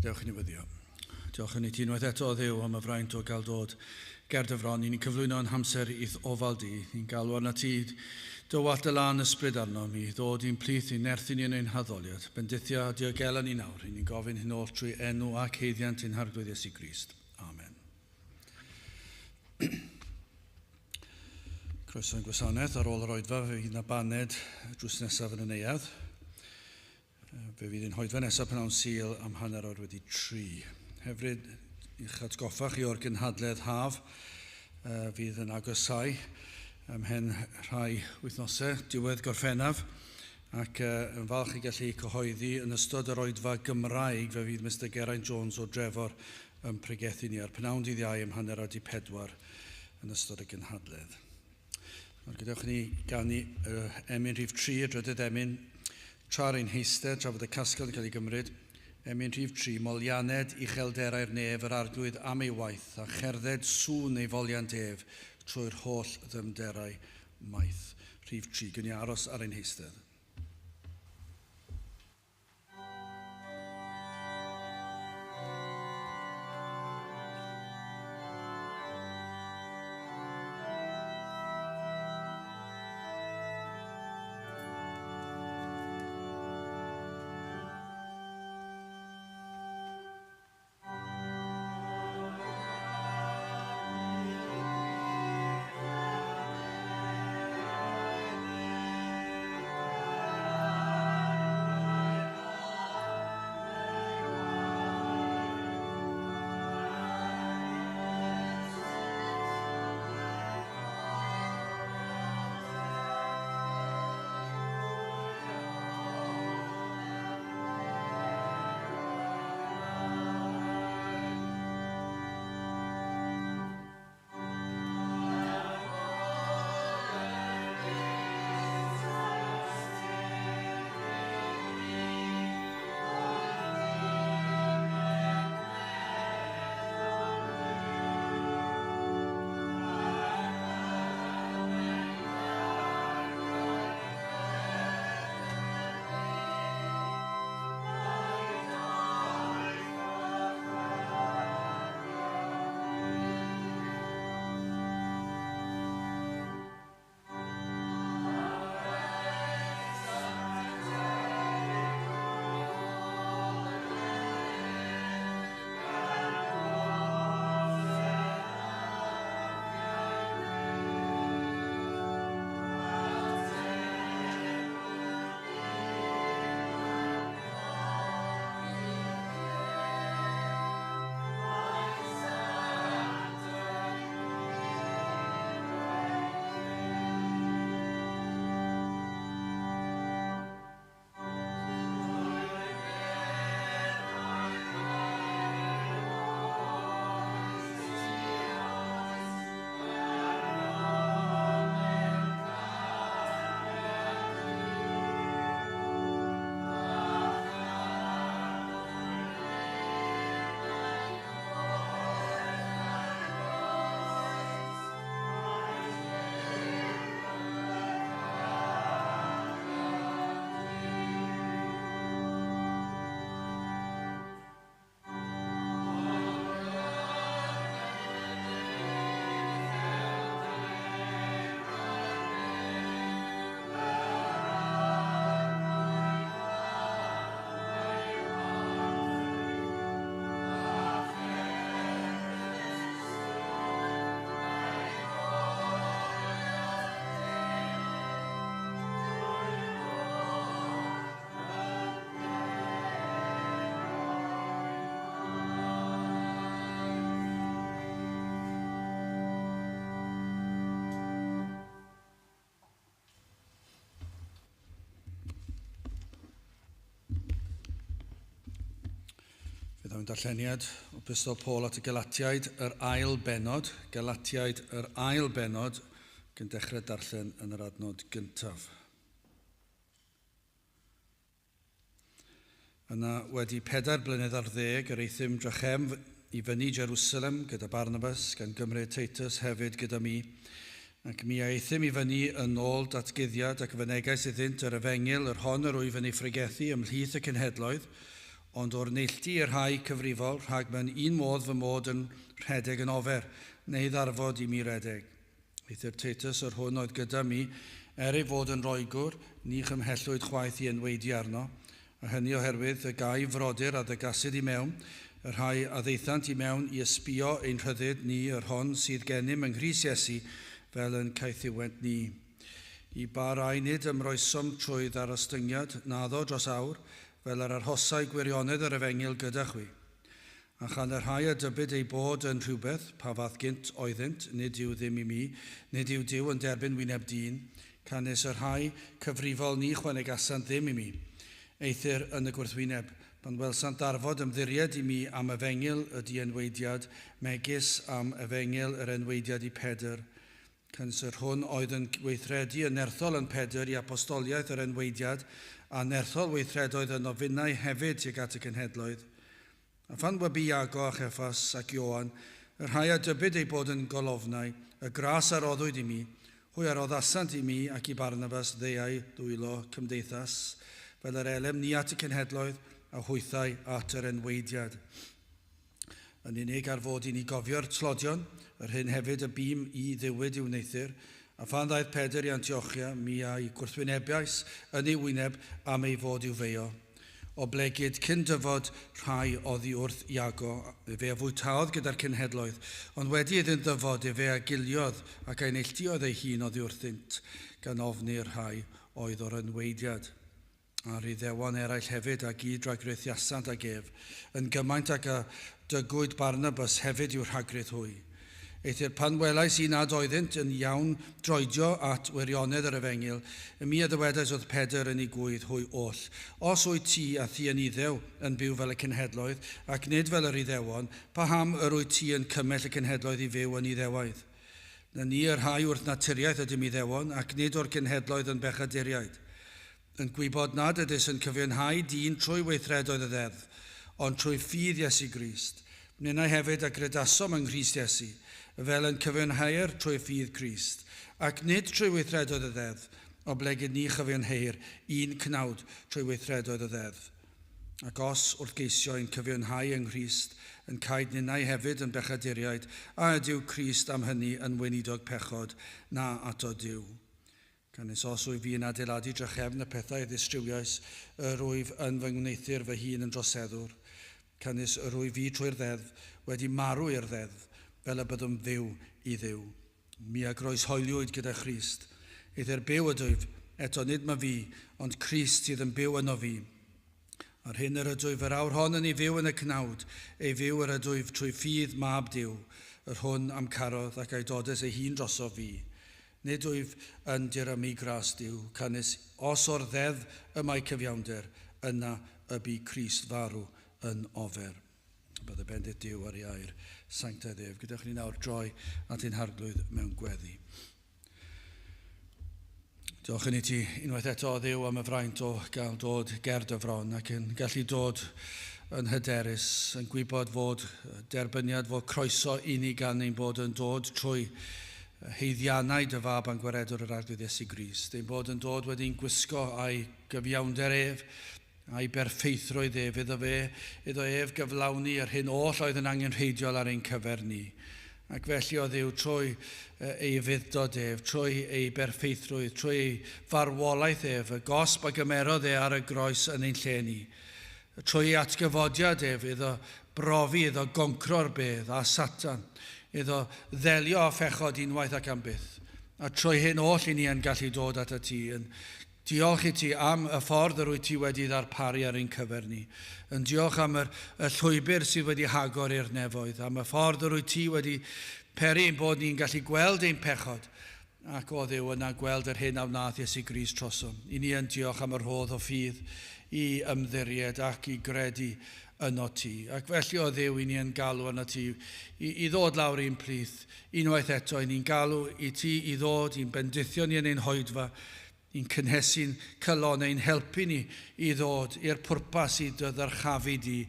Dewch i ni weddio. Diolch yn i ti unwaith eto o Dduw am y fraint o gael dod ger dy fron. I ni'n cyflwyno yn hamser i'th ofal di. Ni'n galw arna ti dywallt dy lân ysbryd arno mi, ddod i'n plith i nerthu ni yn ein haddoliad. Bendithia a diogela ni nawr. I ni'n gofyn hyn oll trwy enw ac haeddiant ein Harglwydd Iesu Grist. Amen. Croeso i'n gwasanaeth. Ar ôl yr oedfa, fe fydd yna baned drws nesaf yn y neuadd. Fe fydd ein hoedfa nesaf pnawn Sul am 3:30. Hefyd, i'ch atgoffa chi o'r gynhadledd haf fydd yn agosau ymhen rhai wythnosau, diwedd Gorffennaf, ac yn falch i gallu cyhoeddi yn ystod yr oedfa Gymraeg fe fydd Mister Geraint Jones o Drefor yn pregethu ni ar pnawn dydd Iau am 4:30 yn ystod y gynhadledd. Nawr gadewch i ni ganu yr emyn rhif 3, y drydydd emyn, tra ar ein heistedd, tra fod y casgliad yn cael ei gymryd. Emyn rhif 3, Molianed uchelderau'r nef yr arglwydd am ei waith, a cherdded sŵn ei foliant ef trwy'r holl ddyfnderau maith. Rhif 3, gwn i aros ar ein heistedd. Fe ddaw'n darlleniad o Epistol Paul at y Galatiaid, yr ail bennod, Galatiaid yr ail bennod, gan dechrau darllen yn yr adnod gyntaf. Yna, wedi 40 blynedd, yr euthum drachefn i fyny Jerusalem gyda Barnabas, gan gymryd Titus hefyd gyda mi, ac mi a euthum i fyny yn ôl datguddiad ac fynegais iddynt yr efengyl, yr hon yr wyf yn ei phregethu ymhlith y cenhedloedd, Ond o'r neilltu i'r rhai cyfrifol, rhag mewn un modd fy mod yn rhedeg yn ofer, neu ddarfod i mi redeg. Eithr Titus, yr hwn oedd gyda mi, er ei fod yn Roegwr, ni chymhellwyd chwaith i enwaedu arno, a hynny oherwydd y gau frodyr a ddygasid i mewn, y rhai a ddaethant i mewn i ysbïo ein rhyddid ni, yr hon sydd gennym yng Nghrist Iesu, fel yn caethiwent ni. I ba rai nid ymroesom trwy ddarostyngiad, naddo dros awr, fel yr arhosai gwirionedd yr efengyl gyda chwi. A chan y rhai a dybid eu bod yn rhywbeth, pa fath gynt oeddynt, nid yw ddim i mi, nid yw Duw yn derbyn wyneb dyn, canys y rhai cyfrifol ni chwanegasant ddim i mi. Eithr yn y gwrthwyneb, pan welsant ddarfod ymddiried i mi am efengyl y dienwaediad, megis am efengyl yr enwaediad i Pedr, canys yr hwn oedd yn weithredu yn nerthol yn Pedr i apostoliaeth yr enwaediad, a nerthol weithredoedd yno finnau hefyd tuag at y cenhedloedd. A phan wybu Iago a Cheffas ac Ioan, y rhai a dybid eu bod yn golofnau, y gras a roddwyd i mi, hwy a roddasant i mi ac i Barnabas ddeuai ddwylo cymdeithas, fel yr elem ni at y cenhedloedd, a hwythau at yr enwaediad. Yn unig ar fod i ni gofio'r tlodion, yr hyn hefyd y bûm i ddiwyd i'w wneuthur, a phan ddaeth Pedr i Antiochia, mi a'i gwrthwynebiais yn ei wyneb am ei fod i'w feio. Oblegid cyn dyfod rhai oddi wrth Iago, efe a fwytaodd gyda'r cenhedloedd, ond wedi iddynt ddyfod, efe a giliodd ac a'i neilltuodd ei hun oddi wrthynt, gan ofni'r rhai oedd o'r enwaediad. A'r Iddewon eraill hefyd a gyd-ragrithiasant ag ef, yn gymaint ag a dygwyd Barnabas hefyd i'w rhagrith hwy. Eithr pan welais i nad oeddynt yn iawn droedio at wirionedd yr efengyl, i mi a ddywedais wrth Pedr yn ei gŵydd hwy oll, Os wyt ti a thi yn Iddew yn byw fel y cenhedloedd, ac nid fel yr Iddewon, paham yr wyt ti yn cymell y cenhedloedd i fyw yn Iddewaidd? Na ni y rhai wrth naturiaeth ydym Iddewon, ac nid o'r cenhedloedd yn bechaduriaid. Yn gwybod nad ydys yn cyfiawnhau dyn trwy weithredoedd y ddeddf, ond trwy ffydd Iesu Grist. Ninnau hefyd a gredasom yng Nghrist Iesu, fel yn cyfiawnhau'r trwy ffydd Crist, ac nid trwy weithredoedd y ddeddf, oblegid ni chyfiawnheir un cnawd trwy weithredoedd y ddeddf. Ac os, wrth geisio ein cyfiawnhau yng Nghrist, yn caed ninnau hefyd yn bechaduriaid, a ydyw Crist am hynny yn weinidog pechod, na ato Duw? Canys os wyf fi yn adeiladu drachefn y pethau a ddistrywiais, yr wyf yn fy ngwneuthur fy hun yn droseddwr. Canys yr wyf fi trwy'r ddeddf wedi marw i'r ddeddf, fel y byddwn fyw i Dduw. Mi a groeshoeliwyd gyda Christ. Eithr byw ydwyf, eto nid my fi, ond Crist sydd yn byw yno fi. A'r hyn yr ydwyf yr awr hon yn ei fyw yn y cnawd, ei fyw yr ydwyf trwy ffydd Mab Duw, yr hwn a'm carodd ac a'i dodes ei hun drosof fi. Nid wyf yn dirymu gras Duw, canys os o'r ddeddf y mae cyfiawnder, yna y bu Crist farw yn ofer. Bydde bendith Duw ar ei air sanctaidd ef. Gadewch i ni nawr droi at ein Harglwydd mewn gweddi. Diolch yn i ti unwaith eto, o Dduw, am y fraint o gael dod ger dy fron ac yn gallu dod yn hyderus, yn gwybod fod derbyniad, fod croeso i ni gan ein bod yn dod trwy haeddiannau dy fab a'n gwaredwr yr Arglwydd Iesu Grist, ein bod yn dod wedi'n gwisgo a'i gyfiawnder ef, a'i berffeithrwydd ef, iddo fe, iddo ef gyflawni yr hyn oll oedd yn angenrheidiol ar ein cyfer ni. Ac felly, o Dduw, trwy ei ufudd-dod ef, trwy ei berffeithrwydd, trwy ei farwolaeth ef, y gosb a gymerodd e ar y groes yn ein lle ni, trwy ei atgyfodiad ef, iddo brofi, iddo goncro'r bedd a Satan, iddo ddelio â phechod unwaith ac am byth. A trwy hyn oll i ni yn gallu dod at y ti, yn Diolch i ti am y ffordd yr wyt ti wedi ddarparu ar ein cyfer ni. Yn diolch am yr, y llwybr sydd wedi hagor i'r nefoedd, am y ffordd yr wyt ti wedi peri ein bod ni'n gallu gweld ein pechod, ac o Dduw yna gweld yr hyn a wnaeth Iesu Grist trosom. I ni yn diolch am y rhodd o ffydd i ymddiried ac i gredu yno ti. Ac felly o Dduw, i ni yn galw arno ti i, i ddod lawr i'n plith unwaith eto. I ni'n galw i ti i ddod i'n bendithio ni yn ein hoedfa, i'n cynhesu'n calonnau, i'n helpu ni i ddod i'r pwrpas i dy ddyrchafu di,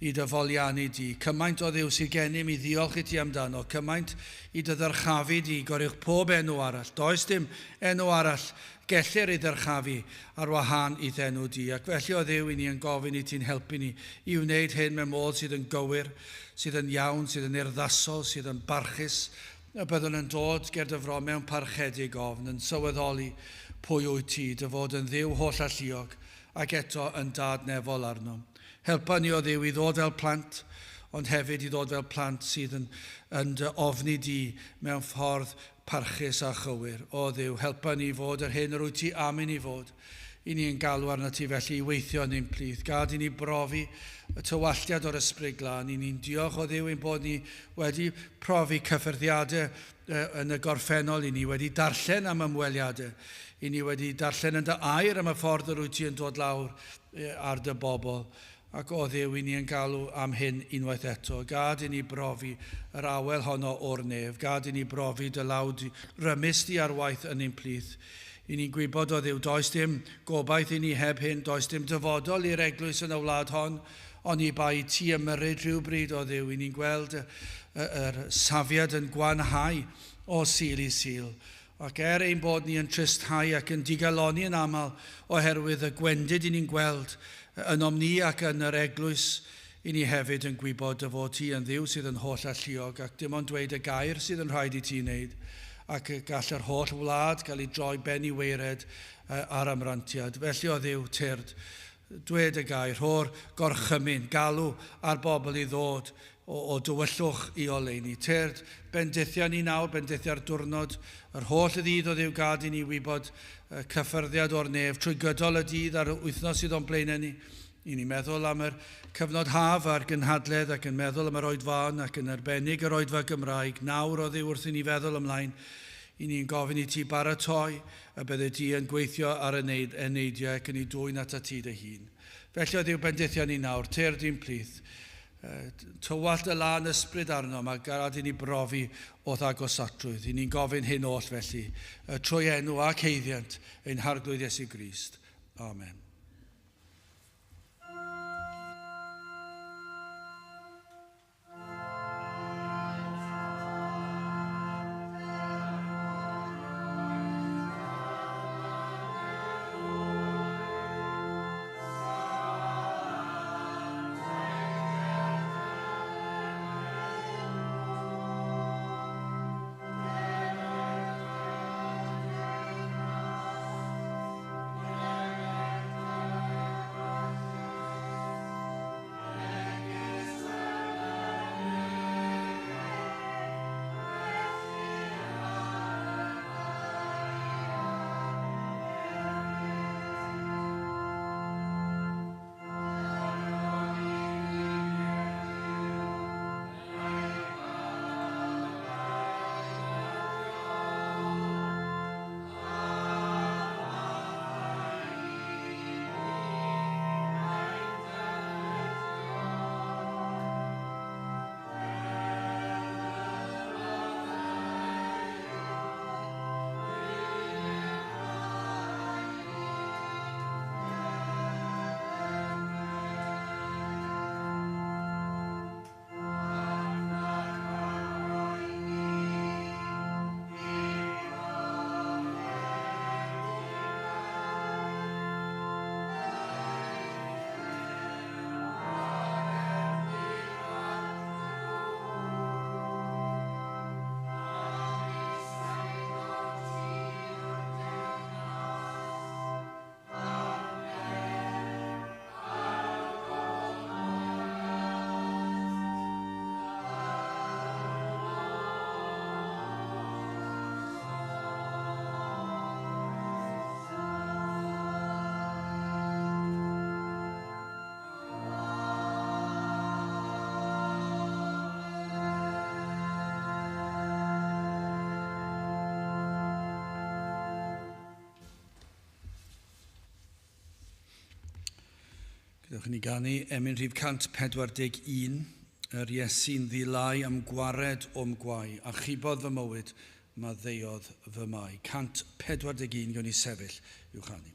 i dy foliannu di. Cymaint o Dduw sydd gennym i ddiolch i ti amdano, cymaint i dy ddyrchafu di, goruwch pob enw arall. Does dim enw arall gellir ei ddyrchafu ar wahân i'th enw di. Ac felly o Dduw, i ni yn gofyn i ti'n helpu ni i wneud hyn mewn modd sydd yn gywir, sydd yn iawn, sydd yn urddasol, sydd yn barchus, y byddwn yn dod ger dy fro mewn parchedig ofn, yn sylweddoli pwy wyt ti, dy fod yn Dduw holl alluog, ac eto yn dad nefol arno. Helpa ni o Dduw i ddod fel plant, ond hefyd i ddod fel plant sydd yn dy ofni di mewn ffordd parchus a chywir. O Dduw, helpa ni fod yr hyn yr wyt ti am i ni fod. I ni yn galw arno ti felly i weithio yn ein plith. Gad i ni brofi y tywalltiad o'r Ysbryd Glân. I ni'n diolch o Dduw ein bod ni wedi profi cyffyrddiadau yn y gorffennol. I ni wedi darllen am ymweliadau. I ni wedi darllen yn dy air am y ffordd yr wyt ti yn dod lawr ar dy bobl. Ac o Dduw, i ni yn galw am hyn unwaith eto. Gad i ni brofi yr awel honno o'r nef. Gad i ni brofi dy law rymus di ar waith yn ein plith. I ni'n gwybod o Dduw, does dim gobaith i ni heb hyn, does dim dyfodol i'r eglwys yn y wlad hon, ond i bai ti ymyrryd rhywbryd o Dduw. I ni'n gweld yr safiad yn gwanhau o Sul i Sul. Ac er ein bod ni yn tristhau ac yn digalonni yn aml oherwydd y gwendid i ni'n gweld ynom ni ac yn yr eglwys, i ni hefyd yn gwybod dy fod ti yn Dduw sydd yn holl alluog ac dim ond dweud y gair sydd yn rhaid i ti wneud, ac gall yr holl wlad gael ei droi ben i waered ar amrantiad. Felly o Dduw, tyrd, dwed y gair, rho'r gorchymyn, galw ar bobl i ddod o dywyllwch i oleuni. Tyrd, bendithia ni nawr, bendithia'r diwrnod, yr holl ddydd o Dduw, gad i ni wybod cyffyrddiad o'r nef trwy gydol y dydd a'r wythnos sydd o'n blaenau ni. I ni meddwl am yr cyfnod haf a'r gynhadledd ac yn meddwl am yr oedfaon ac yn arbennig yr oedfa Gymraeg. Nawr o Dduw, wrth i ni feddwl ymlaen, i ni'n gofyn i ti baratoi y bydde ti yn gweithio ar y eneidiau ac yn ei dwyn at ti dy hun. Felly o Dduw, bendithia ni nawr, tyrd i'n plith. Tywallt y lân ysbryd arno, mae gad i ni brofi o'th agosatrwydd. I ni'n gofyn hyn oll felly, trwy enw ac haeddiant ein Harglwydd Iesu Grist. Amen. Gadewch i ni ganu emyn rhif 141, yr Iesu'n ddilai am gwared o'm gwae, a chubodd fy mywyd, maddeuodd fy mai. 141, gawn ni sefyll i'w chanu.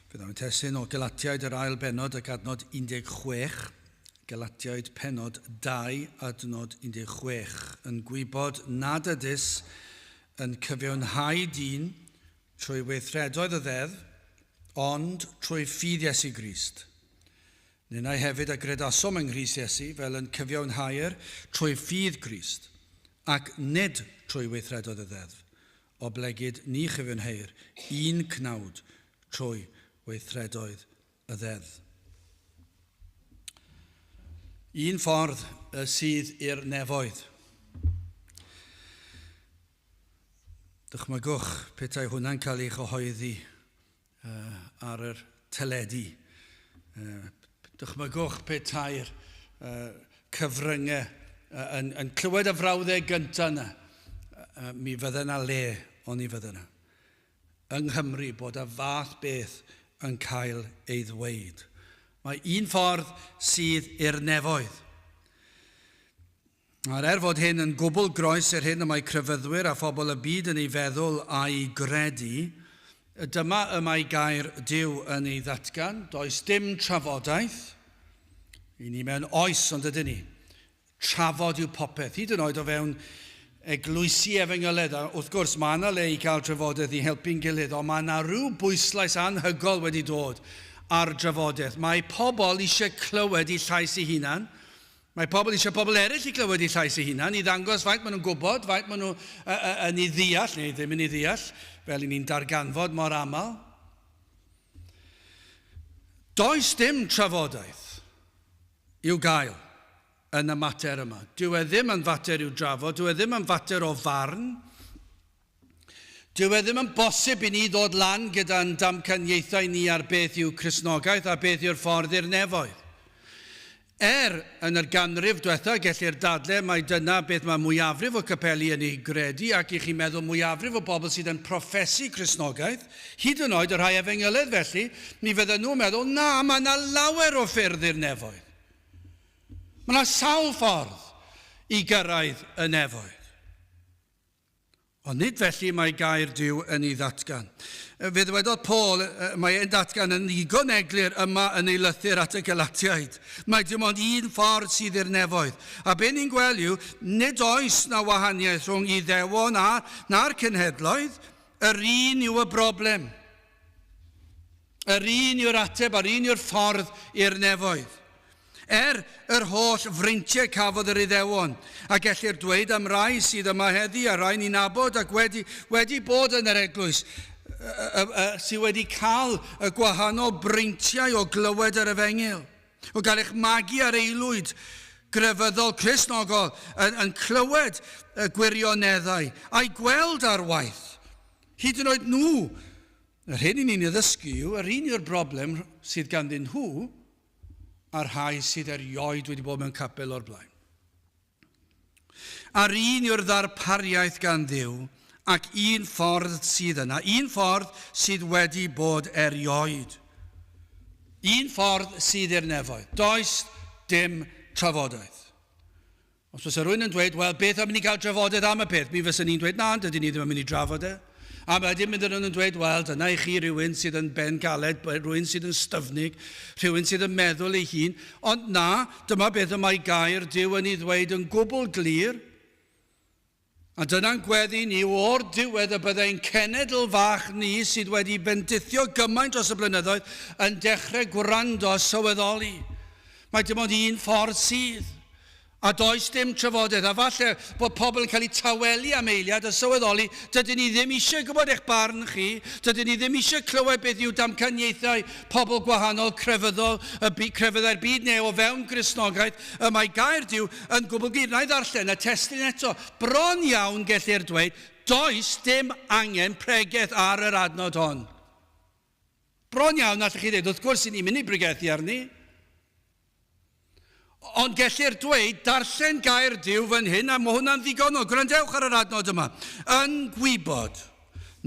Fe ddaw testun o Galatiaid yr ail bennod ac adnod 16, Galatiaid pennod 2 adnod 16, yn gwybod nad ydys yn cyfiawnhau dyn trwy weithredoedd y ddeddf, ond trwy ffydd Iesu Grist. Ninnau hefyd a gredasom yng Nghrist Iesu fel yn cyfiawnhau'r trwy ffydd Grist, ac nid trwy weithredoedd y ddeddf, oblegid ni chyfiawnheir un cnawd trwy weithredoedd y ddeddf. Un ffordd sydd i'r nefoedd. Dychmygwch petai hwnna'n cael ei chyhoeddi ar yr teledu. Dychmygwch petai'r cyfryngau yn, yn clywed y frawddeg gyntaf yna. Mi fydde yna le, ond ni fydde yna. Yng Nghymru bod y fath beth yn cael ei ddweud. Mae un ffordd sydd i'r nefoedd. A'r er fod hyn yn gwbl groes i'r hyn y mae crefyddwyr a phobl y byd yn ei feddwl a'i gredu, dyma y mae gair Duw yn ei ddatgan, does dim trafodaeth. I ni mewn oes, ond ydyn ni. Trafod yw popeth, hyd yn oed o fewn eglwysi efengyledd. A wrth gwrs, mae yna le i gael trafodaeth i helpu'n gilydd, ond mae yna rhyw bwyslais anhygol wedi dod ar drafodaeth. Mae pobl eisiau clywed eu llais eu hunan, Mae pobl eisiau pobl eraill i glywed eu llais eu hunan, i ddangos faint maen nhw'n gwybod, faint maen nhw yn ei ddeall, neu ddim yn ei ddeall, fel i ni'n darganfod mor aml. Does dim trafodaeth i'w gael yn y mater yma. Dyw e ddim yn fater i'w drafod, dyw e ddim yn fater o farn. Dyw e ddim yn bosib i ni ddod lan gyda'n damcaniaethau ni ar beth yw Cristnogaeth a beth yw'r ffordd i'r nefoedd. Er, yn yr ganrif dwetha, gellir dadle mai dyna beth mae mwyafrif o capeli yn ei gredu ac i chi'n meddwl mwyafrif o bobl sydd yn proffesu Cristnogaeth, hyd yn oed y rhai efengyledd felly, mi fydden nhw'n meddwl, na, mae yna lawer o ffyrdd i'r nefoedd. Mae yna sawl ffordd i gyrraedd y nefoedd. Ond nid felly mae gair Duw yn ei ddatgan. Fe ddywedodd Paul, mae e'n datgan yn ddigon eglur yma yn ei lythyr at y Galatiaid. Mae dim ond un ffordd sydd i'r nefoedd. A be ni'n gweld yw, nid oes na wahaniaeth rhwng Iddewon a na'r cenhedloedd, yr un yw y broblem. Yr un yw'r ateb a'r un yw'r ffordd i'r nefoedd. Er yr holl freintiau cafodd yr Iddewon, a gellir dweud am rai sydd yma heddi a rai ni'n nabod ac wedi, wedi bod yn yr eglwys, sydd wedi cael y gwahanol breintiau o glywed yr efengyl, o gael eich magu ar aelwyd grefyddol Cristnogol, yn, yn clywed y gwirioneddau, a'i gweld ar waith. Hyd yn oed nhw Yr hyn i ni'n ei ddysgu yw yr un yw'r broblem sydd ganddyn nhw a'r rhai sydd erioed wedi bod mewn capel o'r blaen. A'r un yw'r ddarpariaeth gan Dduw ac un ffordd sydd yna, un ffordd sydd wedi bod erioed. Un ffordd sydd i'r nefoedd. Does dim trafodaeth. Os fysa rhywun yn dweud, wel, beth am i ni gael trafodaeth am y peth? Mi fysa ni'n dweud, na, dydyn ni ddim yn mynd i drafod e. A wedyn mynd nhw'n dweud, wel, dyna i chi rhywun sydd yn ben galed, rhywun sydd yn styfnig, rhywun sydd yn meddwl ei hun. Ond na, dyma beth y mae gair Duw yn ei ddweud yn gwbl glir. A dyna'n gweddi ni o'r diwedd y byddai'n cenedl fach ni sydd wedi bendithio gymaint dros y blynyddoedd yn dechrau gwrando a sylweddoli. Mae dim ond un ffordd sydd. A does dim trafodaeth, a falle bod pobl yn cael eu tawelu am eiliad a sylweddoli, dydyn ni ddim eisiau gwybod eich barn chi, dydyn ni ddim eisiau clywed beth yw damcaniaethau pobl gwahanol crefyddol, y bu, crefyddau'r byd neu o fewn Gristnogaeth, y mae gair Duw yn gwbl glir. Na i ddarllen y testun eto. Bron iawn gellir dweud, does dim angen pregeth ar yr adnod hon. Bron iawn, allwch chi ddweud, wrth gwrs, i ni'n mynd i bregethu arni. Ond gellir dweud, darllen gair Duw fan hyn, a mae hwnna'n ddigonol. Gwrandewch ar yr adnod yma. Yn gwybod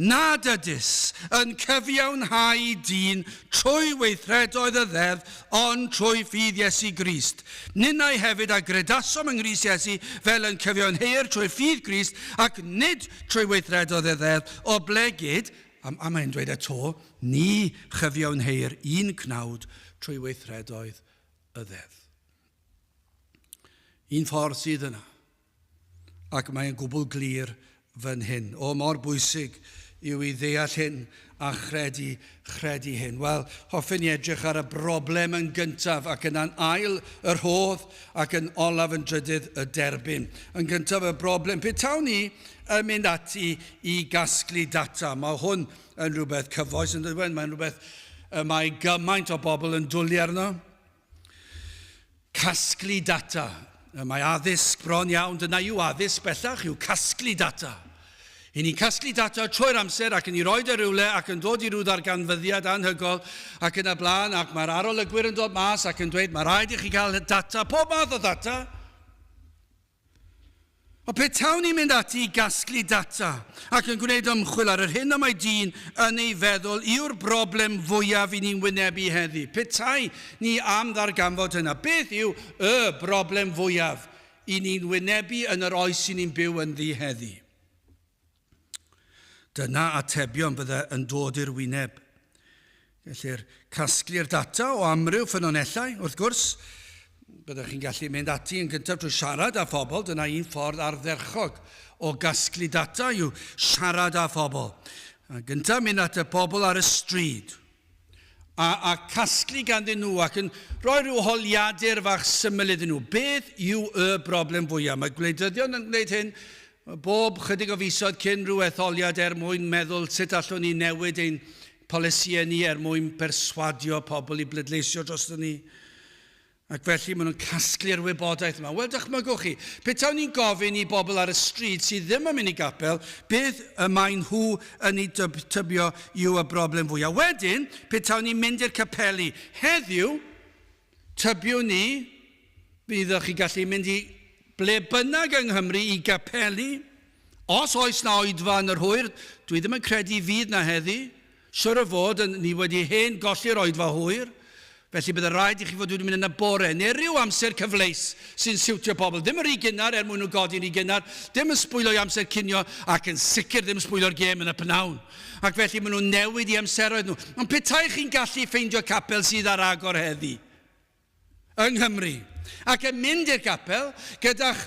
nad ydys yn cyfiawnhau dyn trwy weithredoedd y ddeddf, ond trwy ffydd Iesu Grist. Ninnau hefyd a gredasom yng Nghrist Iesu fel yn cyfiawnheuir trwy ffydd Grist, ac nid trwy weithredoedd y ddeddf, oblegid. a, a mae'n dweud eto, ni chyfiawnheir un cnawd trwy weithredoedd y ddeddf. Un ffordd sydd yna, ac mae'n gwbl glir fan hyn. O, mor bwysig yw i ddeall hyn a chredu, chredu hyn. Wel, hoffen ni edrych ar y broblem yn gyntaf ac yna'n ail y rhodd ac yn olaf yn drydydd y derbyn. Yn gyntaf y broblem. Petawn ni yn mynd ati i gasglu data, mae hwn yn rhywbeth cyfoes yn dweud, mae'n rhywbeth y mae gymaint o bobl yn dwlu arno. Casglu data. Mae addysg bron iawn, dyna yw addysg bellach, yw casglu data. I ni'n casglu data trwy'r amser ac yn ei roed ar rywle ac yn dod i ryw ddarganfyddiad anhygol ac yn y blaen ac mae'r arolygwyr yn dod mas ac yn dweud mae rhaid i chi gael data, pob math o ddata. Ond petawn i'n mynd ati i gasglu data ac yn gwneud ymchwil ar yr hyn y mae dyn yn ei feddwl yw'r broblem fwyaf i ni'n wynebu heddi, petai ni am ddarganfod hynna, beth yw y broblem fwyaf i ni'n wynebu yn yr oes i ni'n byw ynddi heddi? Dyna atebion fydde yn dod i'r wyneb. Gellir casglu'r data o amryw ffynonellau, wrth gwrs. Byddwch chi'n gallu mynd ati yn gyntaf drwy siarad â phobl. Dyna un ffordd ardderchog o gasglu data yw siarad â phobl. A gyntaf mynd at y pobl ar y stryd a, a casglu ganddyn nhw ac yn rhoi rhyw holiadur fach syml iddyn nhw. Beth yw y broblem fwyaf? Mae gwleidyddion yn gwneud hyn bob chydig o fisoedd cyn rhyw etholiad er mwyn meddwl sut allwn ni newid ein polisïau ni er mwyn perswadio pobl i bleidleisio drosto ni. Ac felly maen nhw'n casglu'r wybodaeth yma. Wel, dychmygwch chi, petawn ni'n gofyn i bobl ar y stryd sydd ddim yn mynd i gapel, beth y maen nhw yn ei tybio yw y broblem fwyaf. Wedyn, petawn ni'n mynd i'r capeli heddiw, tybiwn ni, byddwch chi'n gallu mynd i ble bynnag yng Nghymru i gapeli, os oes na oedfa yn yr hwyr, dwi ddim yn credu fydd na heddi, Siwr o fod, ni wedi hen golli'r oedfa hwyr, felly bydde rhaid i chi fod wedi mynd yn y bore, neu ryw amser cyfleus sy'n siwtio pobl. Ddim yn rhy gynnar er mwyn nhw godi'n rhy gynnar, ddim yn sbwylio'i amser cinio, ac yn sicr ddim sbwylio'r gêm yn y pnawn. Ac felly maen nhw'n newid i amseroedd nhw. Ond petai chi'n gallu ffeindio capel sydd ar agor heddi, yng Nghymru, ac yn mynd i'r gapel gyda'ch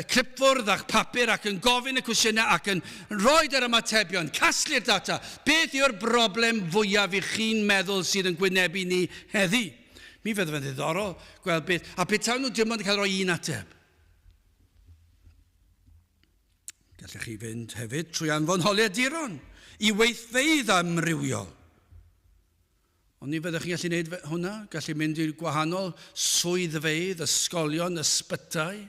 clipfwrdd a'ch papur ac yn gofyn y cwestiynau ac yn rhoi yr ymatebion, casglu'r data. Beth yw'r broblem fwyaf i chi'n meddwl sydd yn gwynebu ni heddi? Mi fydd fe'n ddiddorol gweld beth, a petawn nhw dim ond yn cael rhoi un ateb. Gallech chi fynd hefyd trwy anfon holiaduron i weithfeydd amrywiol. Ond ni fyddech chi'n gallu gwneud hwnna, gallu mynd i'r gwahanol swyddfeydd, ysgolion, ysbytai,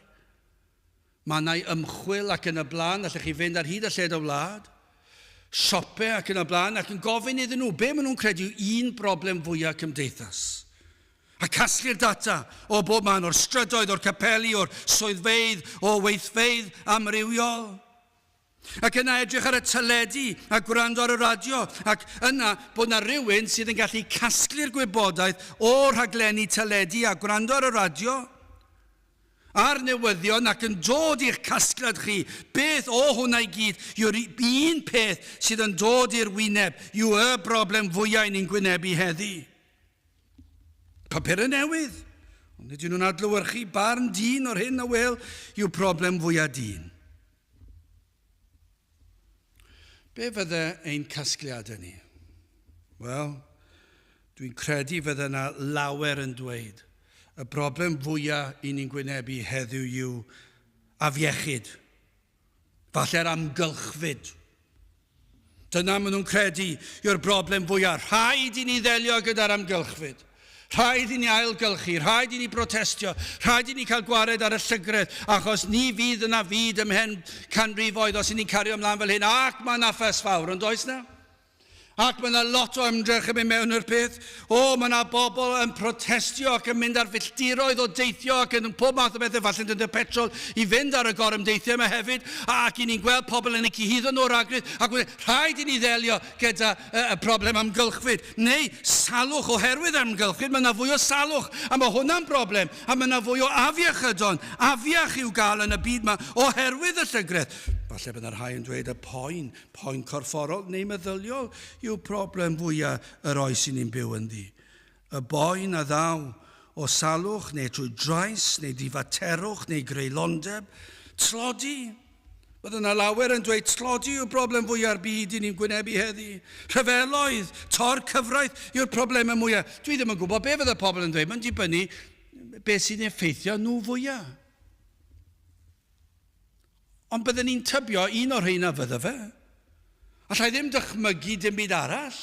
mannau ymchwil ac yn y blaen, allech chi fynd ar hyd a lled y wlad, siope ac yn y blaen, ac yn gofyn iddyn nhw be maen nhw'n credu yw un broblem fwyaf cymdeithas. A casglu'r data o bob man, o'r strydoedd, o'r capeli, o'r swyddfeydd, o weithfeydd amrywiol. Ac yna edrych ar y teledu a gwrando ar y radio, ac yna bod na rhywun sydd yn gallu casglu'r gwybodaeth o'r rhaglenni teledu a gwrando ar y radio a'r newyddion ac yn dod i'ch casgliad chi. Beth o hwnna i gyd yw'r un peth sydd yn dod i'r wyneb, yw y broblem fwyaf i ni'n gwynebu heddi. Papurau newydd. Ond ydyn nhw'n adlewyrchu barn dyn o'r hyn a wel yw problem fwyaf dyn. Be fydde ein casgliadau ni? Wel, dwi'n credu fydde yna lawer yn dweud y broblem fwyaf i ni'n gwynebu heddiw yw afiechyd, falle'r amgylchfyd. Dyna maen nhw'n credu yw'r broblem fwyaf. Rhaid i ni ddelio gyda'r amgylchfyd. Rhaid i ni ailgylchu, rhaid i ni brotestio, rhaid i ni cael gwared ar y llygredd, achos ni fydd yna fyd ymhen canrifoedd os i ni'n cario ymlaen fel hyn, ac mae yna ffys fawr, ond oes na? Ac mae yna lot o ymdrech yn mynd mewn i'r peth. O, mae yna bobl yn protestio ac yn mynd ar filltiroedd o deithio ac yn pob math o bethau, falle'n defnyddio petrol i fynd ar y gorymdeithiau yma hefyd, ac i ni'n gweld pobl yn eu cyhuddo nhw o ragrith, ac rhaid i ni ddelio gyda y problem amgylchfyd, neu salwch oherwydd amgylchfyd, mae yna fwy o salwch, a mae hwnna'n broblem, a mae yna fwy o afiechydon, afiach i'w gael yn y byd yma oherwydd y llygredd. Falle bydd yna rhai yn dweud y poen, poen corfforol neu meddyliol yw problem fwyaf yr oes i ni'n byw ynddi. Y boen a ddaw o salwch neu trwy drais neu ddifaterwch neu greulondeb, tlodi. Bydd yna lawer yn dweud tlodi yw'r broblem fwya'r byd i ni'n gwynebu heddi. Rhyfeloedd, tor cyfraith yw'r problemau mwyaf. Dwi ddim yn gwybod be fydde pobl yn dweud, mae'n dibynnu beth sy'n effeithio nhw fwyaf. Ond bydden ni'n tybio un o'r rheina fydde fe. Allai ddim dychmygu dim byd arall.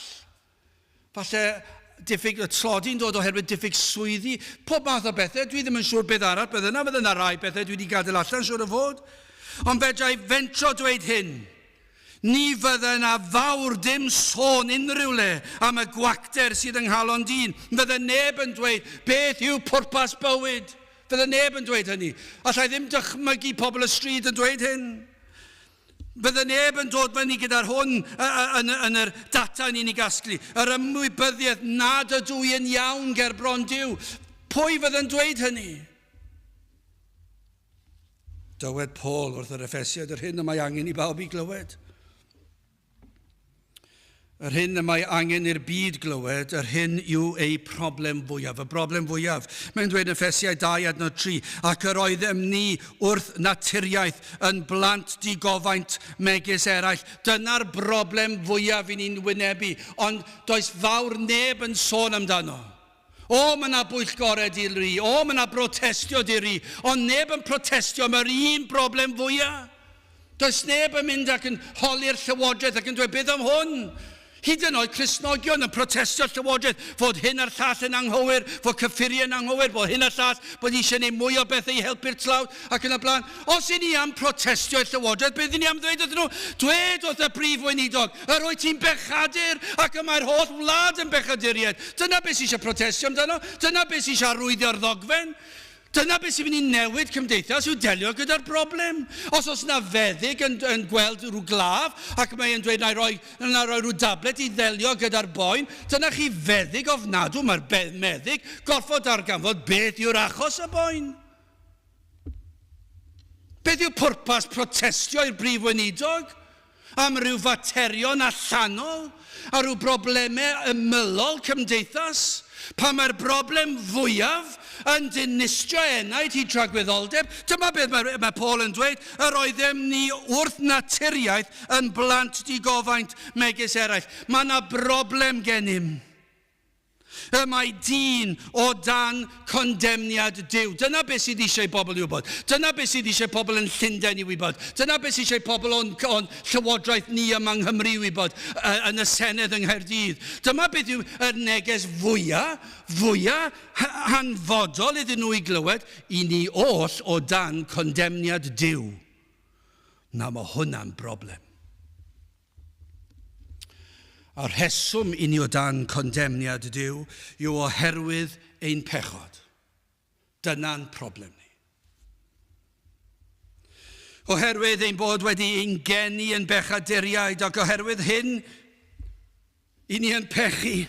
Falle diffyg y tlodi'n dod oherwydd diffyg swyddi, pob math o bethau. Dwi ddim yn siŵr beth arall bydde yna. Fydde yna rai bethau dwi wedi gadael allan, siŵr o fod. Ond fedra i fentro dweud hyn. Ni fydde yna fawr dim sôn unrhyw le am y gwacter sydd yng nghalon dyn. Fydde neb yn dweud beth yw pwrpas bywyd. Fydde neb yn dweud hynny. Allai ddim dychmygu pobl y stryd yn dweud hyn. Fydde neb yn dod fyny gyda'r hwn yn, yn yr data ni'n ei gasglu. Yr ymwybyddiaeth nad ydw i yn iawn ger bron Duw. Pwy fydde'n dweud hynny? Dywed Paul wrth yr Effesiaid yr hyn y mae angen i bawb i glywed. Yr hyn y mae angen i'r byd glywed, yr hyn yw eu problem fwyaf, y broblem fwyaf. Mae'n dweud yn Effesiau 2 adnod 3, ac yr oeddem ni wrth naturiaeth yn blant digofaint megis eraill. Dyna'r broblem fwyaf i ni'n wynebu, ond does fawr neb yn sôn amdano. O, mae yna bwyllgorau di-ri, o, mae yna brotestio di-ri, ond neb yn protestio am yr un broblem fwyaf. Does neb yn mynd ac yn holi'r llywodraeth ac yn dweud, beth am hwn? Hyd yn oed Cristnogion yn protestio llywodraeth fod hyn a'r llall yn anghywir, fod cyffuriau yn anghywir, bod hyn a'r llall, bod eisiau gwneud mwy o bethau i helpu'r tlawd ac yn y blaen. Os i ni am protestio i'r llywodraeth, beth i ni am ddweud wrthyn nhw? Dwed wrth y prif weinidog, yr wyt ti'n bechadur ac y mae'r holl wlad yn bechaduriaid. Dyna beth sydd eisiau protestio amdano, dyna beth sydd eisiau arwyddio'r ddogfen. Dyna beth sy'n mynd i newid cymdeithas yw delio gyda'r broblem. Os oes yna feddyg yn, yn gweld rhyw glaf ac mae'n dweud na i roi, na roi rhyw dablet i ddelio gyda'r boen, dyna chi feddyg ofnadw, mae'r meddyg gorfod darganfod beth yw'r achos y boen. Beth yw pwrpas protestio i'r brif weinidog am ryw faterion allanol a rhyw broblemau ymylol cymdeithas, pan mae'r broblem fwyaf yn dinistrio enaid hyd tragwyddoldeb? Dyma beth mae, mae Paul yn dweud, yr oeddem ni wrth naturiaeth yn blant digofaint megis eraill. Mae yna broblem gennym. Y mae dyn o dan condemniad Duw. Dyna beth sydd eisiau bobl i wybod. Dyna beth sydd eisiau pobl yn Llundain i wybod. Dyna beth sydd eisiau pobl o'n, on llywodraeth ni yma yng Nghymru i wybod, yn y Senedd yng Nghaerdydd. Dyma beth yw yr neges fwyaf, fwyaf hanfodol iddyn nhw i glywed, i ni oll o dan condemniad Duw. Na, mae hwnna'n broblem. A'r rheswm i ni o dan condemniad Duw yw oherwydd ein pechod. Dyna'n problem ni. Oherwydd ein bod wedi ein geni yn bechaduriaid ac oherwydd hyn i ni yn pechu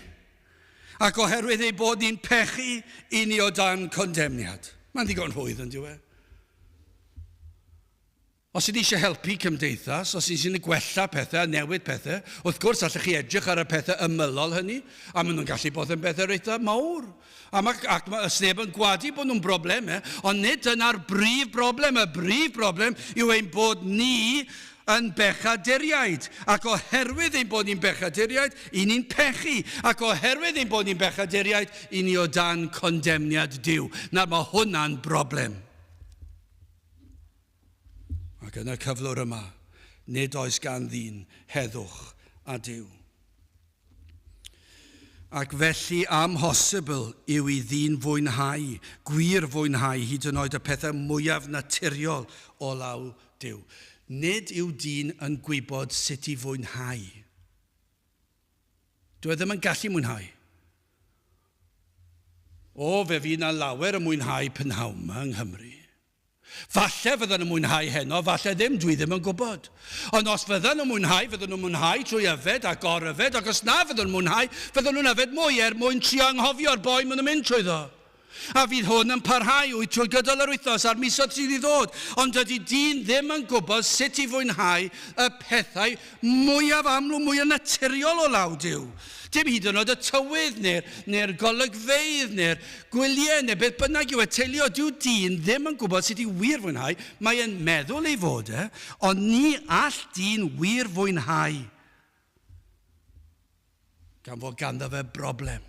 ac oherwydd ein bod ni'n pechu i ni o dan condemniad. Mae'n ddigon rhwydd yn diwe. Os ydych eisiau helpu cymdeithas, os ydych eisiau gwella pethau a newid pethau, wrth gwrs allech chi edrych ar y pethau ymylol hynny, a maen nhw'n gallu bod yn bethau reit mawr. A mae, ac mae sneb yn gwadu bod nhw'n broblemau, ond nid dyna'r brif broblem. Y brif broblem yw ein bod ni yn bechaduriaid, ac oherwydd ein bod ni'n bechaduriaid, i ni'n pechu, ac oherwydd ein bod ni'n bechaduriaid, i ni o dan condemniad Duw. Nawr mae hwnna'n broblem. Ac yn y cyflwr yma, nid oes gan ddyn heddwch a Duw. Ac felly amhosibl yw i ddyn fwynhau, gwir fwynhau, hyd yn oed y pethau mwyaf naturiol o law Duw. Nid yw dyn yn gwybod sut i fwynhau. Dyw e ddim yn gallu mwynhau. O, fe fydd 'na lawer yn mwynhau prynhawn 'ma yng Nghymru. Falle fyddan nhw'n mwynhau heno, falle ddim, dwi ddim yn gwybod. Ond os fyddan nhw'n mwynhau, fyddan nhw'n mwynhau trwy yfed a gor-yfed, ac os na fyddan nhw'n mwynhau, fyddan nhw'n yfed mwy er mwyn trio anghofio'r boen maen nhw'n mynd trwyddo. A fydd hwn yn parhau wyt trwy gydol yr wythnos a'r misoedd sydd i ddod. Ond dydy dyn ddim yn gwybod sut i fwynhau y pethau mwyaf amlwg, mwyaf naturiol o law Duw. Dim hyd yn oed y tywydd, neu'r neu golygfeydd, neu'r gwyliau, neu beth bynnag yw e, teulu. Dyw dyn ddim yn gwybod sut i wir fwynhau. Mae e'n meddwl ei fod e, ond ni all dyn wir fwynhau gan fod ganddo fe broblem.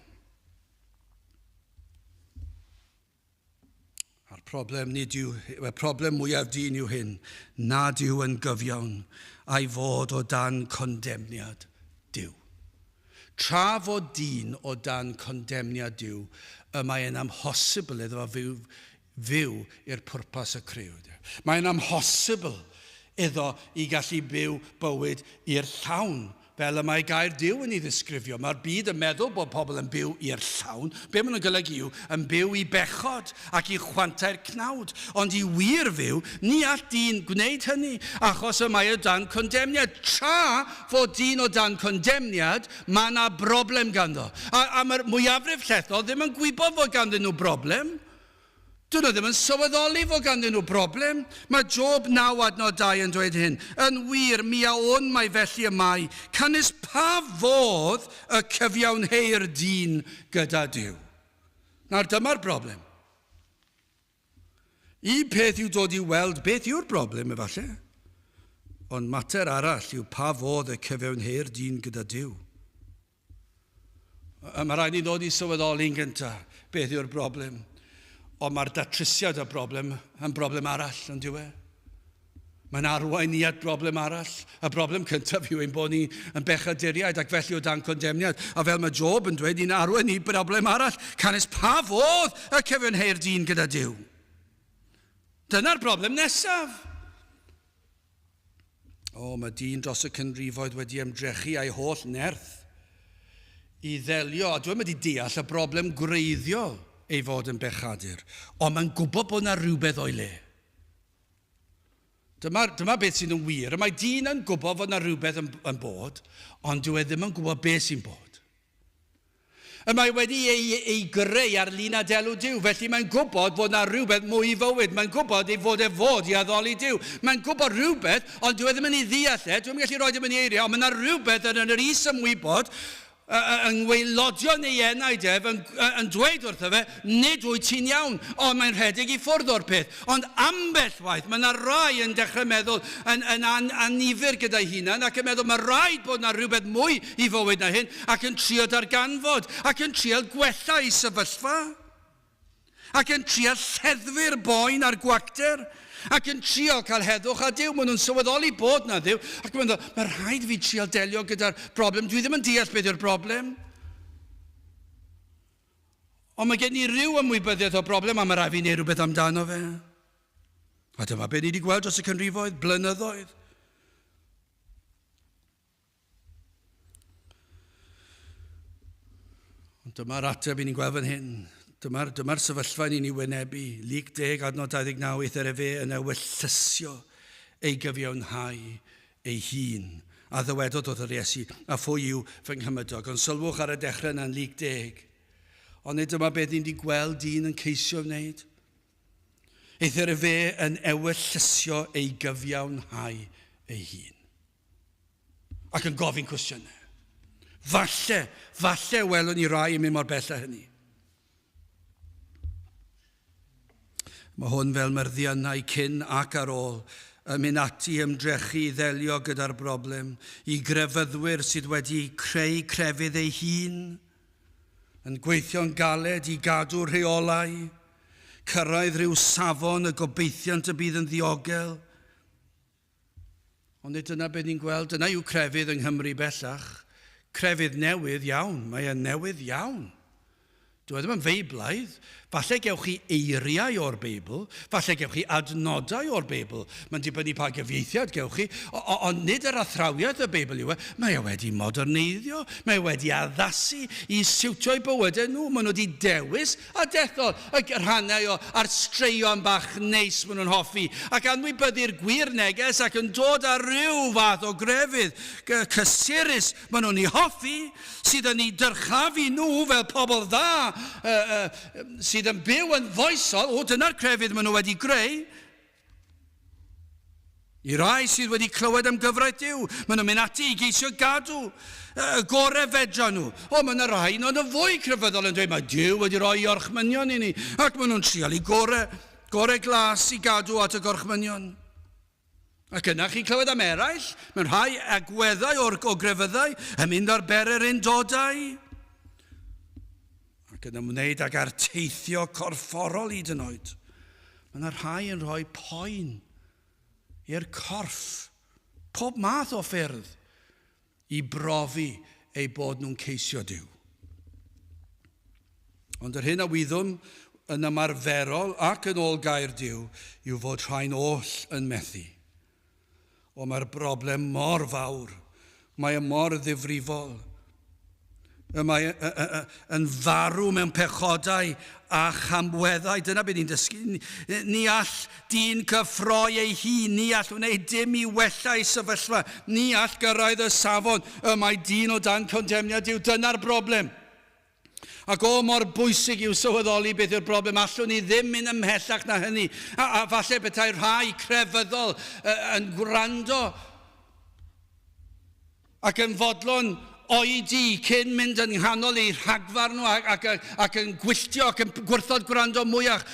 A'r problem nid yw, y problem mwyaf dyn yw hyn, nad yw yn gyfiawn a'i fod o dan condemniad Duw. Tra fod dyn o dan condemniad Duw, y mae'n amhosibl iddo fo fyw, fyw i'r pwrpas y crëwyd. Mae'n amhosibl iddo i gallu byw bywyd i'r llawn, fel y mae gair Duw yn ei ddisgrifio. Mae'r byd yn meddwl bod pobl yn byw i'r llawn. Be maen nhw'n golygu yw yn byw i bechod ac i chwantau'r cnawd. Ond i wir fyw, ni all dyn gwneud hynny, achos y mae o dan condemniad. Tra fod dyn o dan condemniad, mae yna broblem ganddo. A, a mae'r mwyafrif llethol ddim yn gwybod fod ganddyn nhw broblem. Dyn nhw ddim yn sylweddoli fod ganddyn nhw broblem. Mae Job 9 adnod 2 yn dweud hyn, Yn wir, mi a wn mai felly y mae, canys pa fodd y cyfiawnheir dyn gyda Duw? Nawr dyma'r broblem. Un peth yw dod i weld beth yw'r broblem, efallai. Ond mater arall yw pa fodd y cyfiawnheir dyn gyda Duw. Mae rhaid ni ddod i sylweddoli'n gyntaf beth yw'r broblem. Ond mae'r datrysiad o'r broblem yn broblem arall, yn dyw e? Mae'n arwain ni at broblem arall. Y broblem cyntaf yw ein bod ni yn bechaduriaid ac felly o dan condemniad. A fel mae Job yn dweud, ni'n arwain ni broblem arall. Canys pa fodd y cyfiawnheir dyn gyda Duw? Dyna'r broblem nesaf. O, mae dyn dros y cynrifoedd wedi ymdrechu a'i holl nerth i ddelio, a dwi'n wedi deall y broblem gwreiddiol ei fod yn bechadur, ond mae'n gwybod bod yna rhywbeth o'i le. Dyma, dyma beth sy'n yn wir. Mae dyn yn gwybod fod yna rhywbeth yn, yn bod, ond dyw e ddim yn gwybod beth sy'n bod. Y mae wedi ei, ei greu ar lun a delw Duw, felly mae'n gwybod fod na rhywbeth mwy i fywyd. Mae'n gwybod ei fod e fod i addoli Duw. Mae'n gwybod rhywbeth, ond dyw e ddim yn ei ddeall e. Dwi'm yn gallu rhoi dim yn ei eiriau, ond mae yna rhywbeth yn, yn yr is-ymwybod, yng ngwaelodion ei enaid ef, yn, yn dweud wrtho fe, nid wyt ti'n iawn, ond mae'n rhedeg i ffwrdd o'r peth. Ond ambell waith, mae yna rai yn dechrau meddwl yn, yn an, annifyr gyda'i hunan ac yn meddwl mae rhaid bod yna rhywbeth mwy i fywyd na hyn ac yn trio darganfod ac yn trial gwella ei sefyllfa ac yn trial lleddfu'r boen a'r gwacter ac yn trio cael heddwch â Duw. Maen nhw'n sylweddoli bod na Dduw ac maen nhw'n mae rhaid i fi trial delio gyda'r broblem. Dwi ddim yn deall beth yw'r broblem. Ond mae gen i ryw ymwybyddiaeth o broblem a mae rhaid fi wneud rhywbeth amdano fe. A dyma beth ni wedi gweld dros y canrifoedd, blynyddoedd. Ond dyma'r ateb i ni'n gweld fan hyn. Dyma'r dyma sefyllfa ni'n ei wynebu. Luc 10, adnod 29, eithr efe yn ewyllysio ei gyfiawnhau ei hun. A ddywedodd wrth yr Iesu, a phwy yw fy nghymydog? Ond sylwch ar y dechrau yna yn Luc 10. Ond nid dyma beth ni'n wedi gweld dyn yn ceisio wneud. Eithr efe yn ewyllysio ei gyfiawnhau ei hun. Ac yn gofyn cwestiynau. Falle, falle welwn ni rai yn mynd mor bell â hynny. Mae hwn fel myrddiynau cyn ac ar ôl yn mynd ati ymdrechu i ddelio gyda'r broblem, i grefyddwyr sydd wedi creu crefydd ei hun, yn gweithio'n galed i gadw rheolau, cyrraedd rhyw safon y gobeithiant y bydd yn ddiogel, Ond nid dyna beth ni'n gweld. Dyna yw crefydd yng Nghymru bellach. Crefydd newydd iawn. Mae e'n newydd iawn. Dyw e ddim yn feiblaidd. Falle gewch chi eiriau o'r Beibl, falle gewch chi adnodau o'r Beibl. Mae'n dibynnu pa gyfieithiad gewch chi, ond nid yr athrawiaeth y Beibl yw e. Mae e wedi moderneiddio, mae e wedi addasu i siwtio'u bywydau nhw. Maen nhw wedi dewis A dethol y rhannau o a'r straeon bach neis maen nhw'n hoffi, ac anwybyddu'r gwir neges ac yn dod â rhyw fath o grefydd cysurus maen nhw'n ei hoffi, sydd yn eu dyrchafu nhw fel pobl dda, sydd yn byw yn foesol, o dyna'r crefydd maen nhw wedi greu, I rai sydd wedi clywed am gyfraith Duw, maen nhw'n mynd ati i geisio gadw y gorau fedra nhw. O, mae yna rai yn yn fwy crefyddol yn dweud, mae Duw wedi rhoi orchmynion i ni, ac maen nhw'n trial i gorau, gorau glas i gadw at y gorchmynion. Ac yna chi'n clywed am eraill, mewn rhai agweddau o'r, o grefyddau, yn mynd ar bererindodau, ac yn ymwneud ag arteithio corfforol hyd yn oed. Mae yna rhai yn rhoi poen i'r corff, pob math o ffyrdd, i brofi eu bod nhw'n ceisio Duw. Ond yr hyn a wyddwn yn ymarferol ac yn ôl gair Duw yw fod rhain oll yn methu. O, mae'r broblem mor fawr. Mae e mor ddifrifol. Y mae yn farw mewn pechodau a chamweddau. Dyna beth ni'n dysgu. Ni all dyn cyffroi ei hun. Ni all wneud dim i wella ei sefyllfa. Ni all gyrraedd y safon. Y mae dyn o dan condemniad Duw. Dyna'r broblem. Ac o mor bwysig yw sylweddoli beth yw'r broblem, allwn ni ddim mynd ymhellach na hynny. A, a falle petai rhai crefyddol yn gwrando ac yn fodlon oedi cyn mynd yn nghanol eu rhagfarn nhw ac, ac, ac yn gwylltio ac yn gwrthod gwrando mwyach.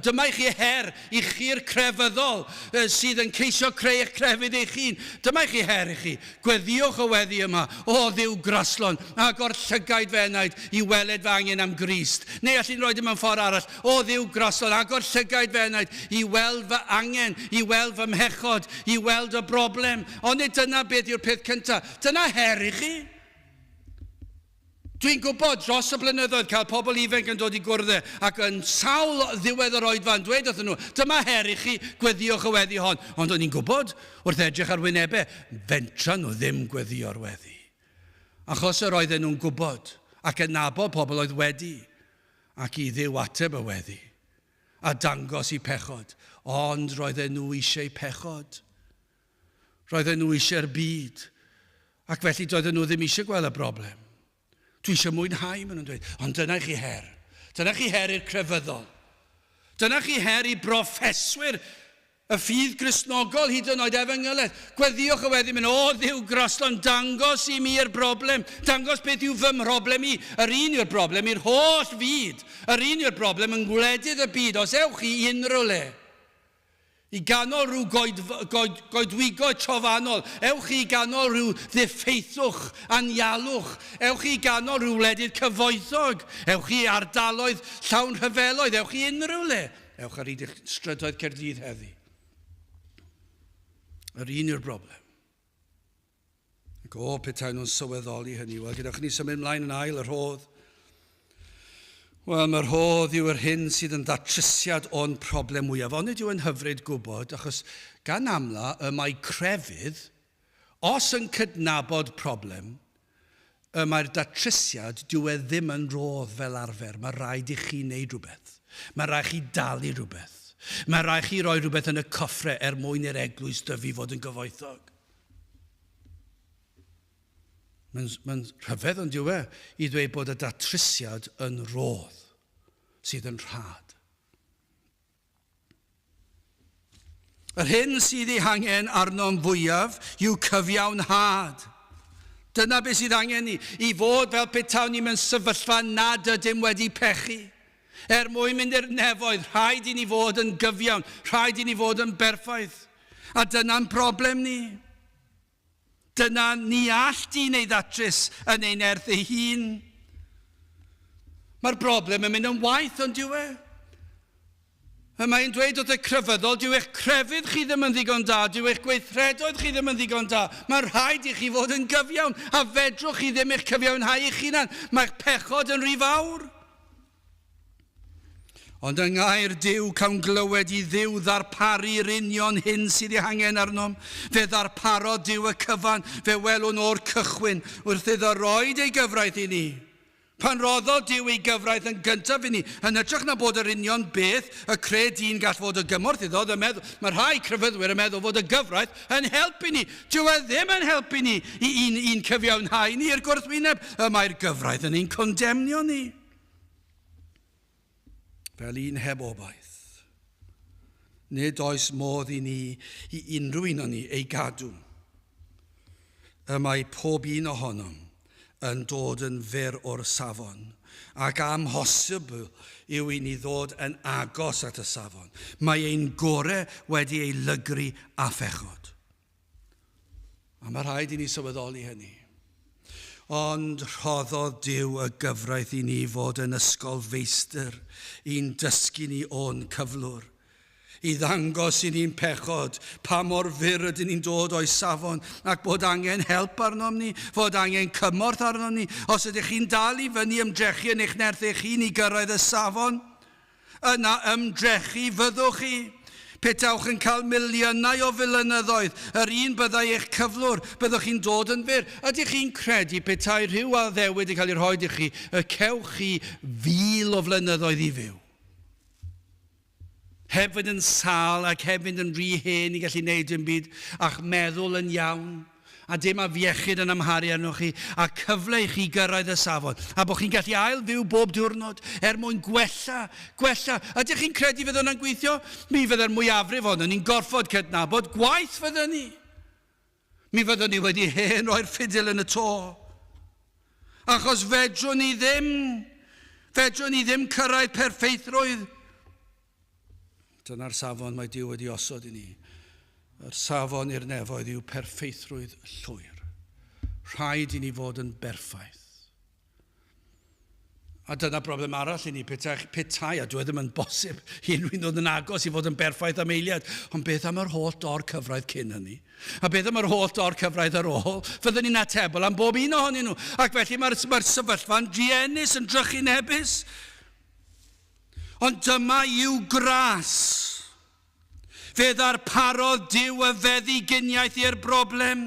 Dyma i chi her i chi'r crefyddol sydd yn ceisio creu eich crefydd eich hun. Dyma i chi her i chi. Gweddïwch y weddi yma, O Dduw graslon, agor llygaid fy enaid i weled fy angen am Grist. Neu allwn roid e mewn ffordd arall, O Dduw graslon, agor llygaid fy enaid i weld fy angen, i weld fy mhechod, i weld y broblem. Onid dyna beth yw'r peth cyntaf? Dyna her i chi. Dwi'n gwybod dros y blynyddoedd cael pobl ifanc yn dod i gwrdd e ac yn sawl ddiwedd yr oedfa yn dweud wrthyn nhw, dyma her i chi, gweddïwch y weddi hon. Ond o'n i'n gwybod, wrth edrych ar wynebau, fentra nhw ddim gweddïo'r weddi. Achos yr oedden nhw'n gwybod ac yn nabod pobl oedd wedi, ac i Dduw ateb y weddi, a dangos i pechod. Ond roedden nhw eisiau pechod. Roedden nhw eisiau'r byd, ac felly doedden nhw ddim eisiau gweld y broblem. Dwi eisiau mwynhau, maen nhw'n dweud. Ond dyna i chi her. Dyna chi her i'r crefyddol. Dyna chi her i broffeswyr y ffydd Gristnogol hyd yn oed efengylaeth. Gweddïwch y weddi mynd, o Dduw graslon, dangos i mi'r broblem. Dangos beth yw fy mhroblem i. Yr un yw'r broblem i'r holl fyd. Yr un yw'r broblem yng ngwledydd y byd. Os ewch chi i unrhyw le, I ganol rhyw goed, goed, goedwigoedd trofannol, ewch i ganol rhyw ddiffeithwch, anialwch, ewch i ganol rhyw wledydd cyfoethog, ewch i ardaloedd llawn rhyfeloedd, ewch i unrhyw le. Ewch ar hyd eich strydoedd Caerdydd heddi. Yr un yw'r broblem. Ac o, petai nhw'n sylweddoli hynny. Wel, gyda ni symud mlaen yn ail, y rhodd. Wel, mae'r rhodd yw yr hyn sydd yn ddatrysiad o'n problem mwyaf. Onid yw yn hyfryd gwybod, achos gan amla y mae crefydd, os yn cydnabod problem, y mae'r datrysiad, dyw e ddim yn rhodd fel arfer. Mae rhaid i chi wneud rhywbeth. Mae rhaid chi dalu rhywbeth. Mae rhaid chi roi rhywbeth yn y cyffre er mwyn i'r eglwys dyfu fod yn gyfoethog. Mae'n mae rhyfedd ond yw e i ddweud bod y datrysiad yn rodd sydd yn rhad. Yr hyn sydd ei hangen arno'n fwyaf yw cyfiawnhad. Dyna beth sydd angen ni, i fod fel petawn ni mewn sefyllfa nad ydym wedi pechu. Er mwyn mynd i'r nefoedd, rhaid i ni fod yn gyfiawn, rhaid i ni fod yn berffaith. A dyna'n broblem ni. Dyna ni all dyn ei ddatrys yn ei nerth ei hun. Mae'r broblem yn mynd yn waeth, ond dyw e? Y mae'n dweud wrth y crefyddol, dyw eich crefydd chi ddim yn ddigon da, dyw eich gweithredoedd chi ddim yn ddigon da. Mae'n rhaid i chi fod yn gyfiawn, a fedrwch chi ddim eich cyfiawnhau eich hunan. Mae'ch pechod yn rhy fawr. Ond yng ngair Duw cawn glywed i Dduw ddarparu'r union hyn sydd ei hangen arnom. Fe ddarparodd Duw y cyfan, fe welwn o'r cychwyn, wrth iddo roed ei gyfraith i ni. Pan roddodd Duw ei gyfraith yn gyntaf i ni, yn hytrach na bod yr union beth y cred dyn gall fod o gymorth iddo, oedd yn meddwl, mae rhai crefyddwyr yn meddwl fod y gyfraith yn helpu ni. Dyw e ddim yn helpu ni i i'n, i'n cyfiawnhau ni i'r gwrthwyneb. Y mae'r gyfraith yn ein condemnio ni. Fel un heb obaith. Nid oes modd i ni, i unrhyw un o'n ni, ei gadw. Y mae pob un ohonom yn dod yn fyr o'r safon, ac amhosibl yw i ni ddod yn agos at y safon. Mae ein gore wedi ei lygru â phechod. A mae rhaid i ni sylweddoli hynny. Ond rhoddodd Duw y gyfraith i ni fod yn ysgol feistr i'n dysgu ni o'n cyflwr, i ddangos i ni'n pechod, pa mor fyr ydyn ni'n dod o'i safon, ac bod angen help arnom ni, fod angen cymorth arnom ni. Os ydych chi'n dal i fyny ymdrechu yn eich nerth eich hun i gyrraedd y safon, Yna ymdrechu fyddwch chi. Petawch yn cael miliynau o filynyddoedd, yr un byddai eich cyflwr, byddwch chi'n dod yn fyr. Ydych chi'n credu petai rhyw addewid yn cael ei rhoid i chi, y cewch chi fil o flynyddoedd i fyw? Heb fynd yn sâl ac heb fynd yn rhy hen i gallu neud dim byd, a'ch meddwl yn iawn? a dim afiechyd yn amharu arnoch chi, a cyfle i chi gyrraedd y safon, a bod chi'n gallu ail-fyw bob diwrnod er mwyn gwella, gwella. Ydych chi'n credu fydd hwnna'n gweithio? Mi fydde'r mwyafrif ohonon ni'n gorfod cydnabod gwaith fydden ni. Mi fyddwn ni wedi hen roi'r ffidil yn y to. Achos fedrwn ni ddim, fedrwn ni ddim cyrraedd perffeithrwydd. Dyna'r safon mae Duw wedi osod i ni. Yr safon i'r nefoedd yw perffeithrwydd llwyr. Rhaid i ni fod yn berffaith. A dyna broblem arall i ni, petai, petai a dwi e ddim yn bosib i unrhyw un ddod yn agos i fod yn berffaith am eiliad, ond beth am yr holl dor cyfraith cyn hynny? A beth am yr holl dor cyfraith ar ôl? Fyddwn ni'n atebol am bob un ohonyn nhw. Ac felly mae'r mae sefyllfa'n druenus, yn drychinebus. Ond dyma i'w gras. Fe ddarparodd Duw y feddyginiaeth i'r broblem.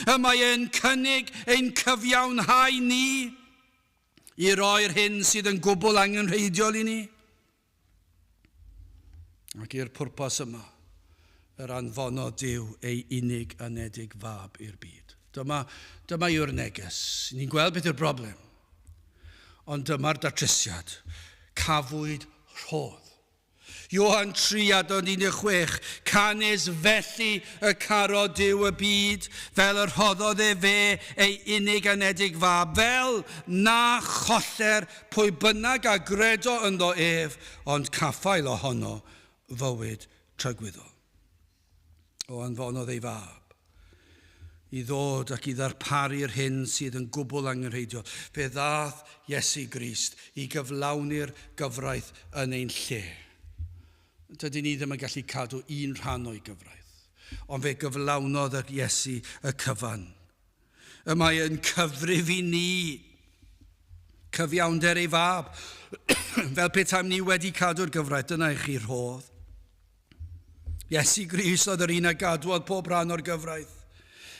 Y mae e'n cynnig ein cyfiawnhau ni i roi'r hyn sydd yn gwbl angenrheidiol i ni. Ac i'r pwrpas yma, yr anfonodd Duw ei unig anedig fab i'r byd. Dyma, dyma yw'r neges. Ni'n gweld beth yw'r broblem. Ond dyma'r datrysiad. Cafwyd rhodd. Ioan 3 adnod 16, Canys felly y carodd Duw y byd, fel y rhoddodd e fe ei unig anedig fab, fel na choller pwy bynnag a gredo ynddo ef, ond caffael ohono fywyd tragwyddol. O anfonodd ei fab i ddod ac i ddarparu'r hyn sydd yn gwbl angenrheidiol. Fe ddaeth Iesu Grist i gyflawni'r gyfraith yn ein lle. Dydyn ni ddim yn gallu cadw un rhan o'i gyfraith, ond fe gyflawnodd yr Iesu y cyfan. Y mae yn cyfrif i ni cyfiawnder ei fab, fel petaem ni wedi cadw'r gyfraith, dyna i chi rhodd. Iesu Grist oedd yr un a gadwodd pob rhan o'r gyfraith.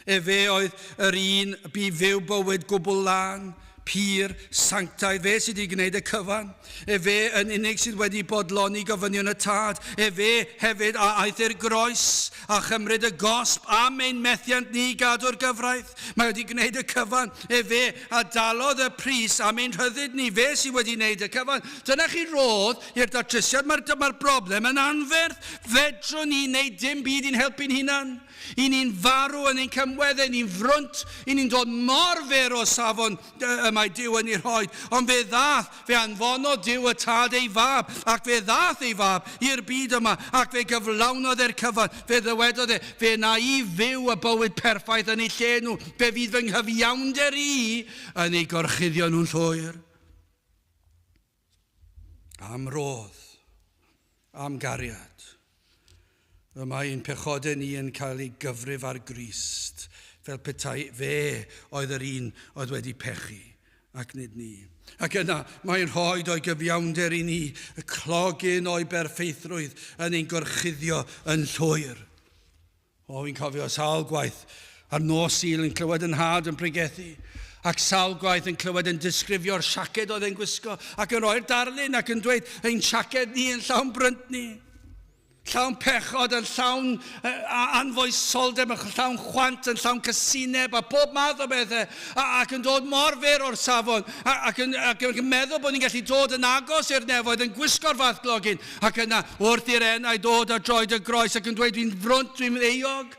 Efe oedd yr un bu fyw bywyd gwbl lân, pur, sanctaidd, fe sydd wedi gwneud y cyfan. Efe yn unig sydd wedi bodloni gofynion y Tad. Efe hefyd a aeth i'r groes a chymryd y gosb am ein methiant ni i gadw'r gyfraith. Mae wedi gwneud y cyfan. Efe a dalodd y pris am ein rhyddid ni. Fe sydd wedi gwneud y cyfan. Dyna chi rodd i'r datrysiad. Mae'r mae broblem yn anferth. Fedrwn ni wneud dim byd i'n helpu'n hunan. I ni'n farw yn ein cymweddau, ni'n frwnt, i ni'n dod mor fyr o safon y mae Duw yn ei rhoi. Ond fe ddath, fe anfonodd Duw y Tad ei fab, ac fe ddath ei fab i'r byd yma, ac fe gyflawnodd e'r cyfan. Fe ddywedodd e, fe wna i fyw y bywyd perffaith yn eu lle nhw, fe fydd fy nghyfiawnder i yn eu gorchuddio nhw'n llwyr. Am rodd, am gariad. Y mae ein pechodau ni yn cael ei gyfrif ar Grist, fel petai fe oedd yr un oedd wedi pechu, ac nid ni. Ac yna mae'n rhoi o'i gyfiawnder i ni, y clogyn o'i berffeithrwydd yn ein gorchuddio yn llwyr. O, fi'n cofio sawl gwaith ar nos Sul yn clywed yn nhad yn pregethu, ac sawl gwaith yn clywed yn disgrifio'r siaced oedd e'n gwisgo, ac yn rhoi'r darlun ac yn dweud, ein siaced ni yn llawn bryntni. Llawn pechod, yn llawn anfoesoldeb, yn llawn chwant, yn llawn cysineb a bob math o bethau, ac yn dod mor fyr o'r safon, ac yn, ac yn meddwl bod ni'n gallu dod yn agos i'r nefoedd, yn gwisgo'r fath glogyn, ac yna wrth i'r enau dod a droed y groes ac yn dweud dwi'n frwnt, dwi'n euog.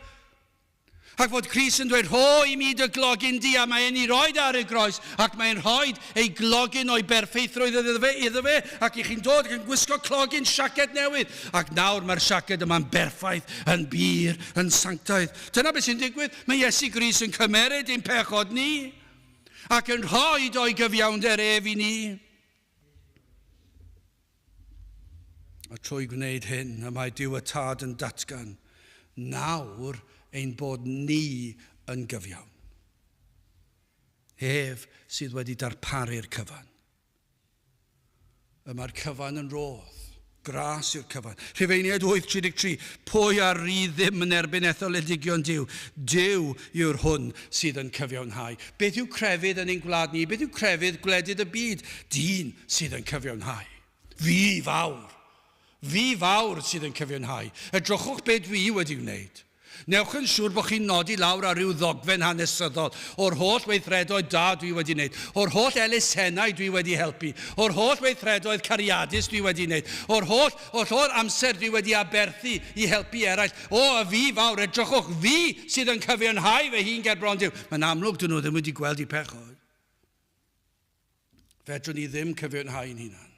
Ac fod Crist yn dweud, Rho i mi dy glogyn di, a mae e'n ei roed ar y groes, ac mae'n rhoi ei glogyn o'i berffeithrwydd iddo fe, iddo fe, ac i chi'n dod ac yn gwisgo clogyn siaced newydd. Ac nawr mae'r siaced yma'n berffaith, yn bur, yn sanctaidd. Dyna beth sy'n digwydd. Mae Iesu Grist yn cymeryd ein pechod ni, ac yn rhoi o'i gyfiawnder ef i ni. A trwy gwneud hyn, y mae Duw y Tad yn datgan nawr ein bod ni yn gyfiawn. Ef sydd wedi darparu'r cyfan. Y mae'r cyfan yn rodd. Gras yw'r cyfan. Rhufeiniaid 8.33, Pwy a ry ddim yn erbyn etholedigion Duw? Duw yw'r hwn sydd yn cyfiawnhau. Beth yw crefydd yn ein gwlad ni? Beth yw crefydd gwledydd y byd? Dyn sydd yn cyfiawnhau. Fi fawr. Fi fawr sydd yn cyfiawnhau. Edrychwch be dwi wedi wneud. Newch yn siŵr bod chi'n nodi lawr ar ryw ddogfen hanesyddol o'r holl weithredoedd da dwi wedi wneud, o'r holl elusennau dwi wedi helpu, o'r holl weithredoedd cariadus dwi wedi wneud, o'r holl, o'r holl amser dwi wedi aberthu i helpu eraill. O, y fi fawr, edrychwch, fi sydd yn cyfiawnhau fy hun ger bron Duw. Mae'n amlwg dyn nhw ddim wedi gweld eu pechod. Fedrwn ni ddim cyfiawnhau'n hunan.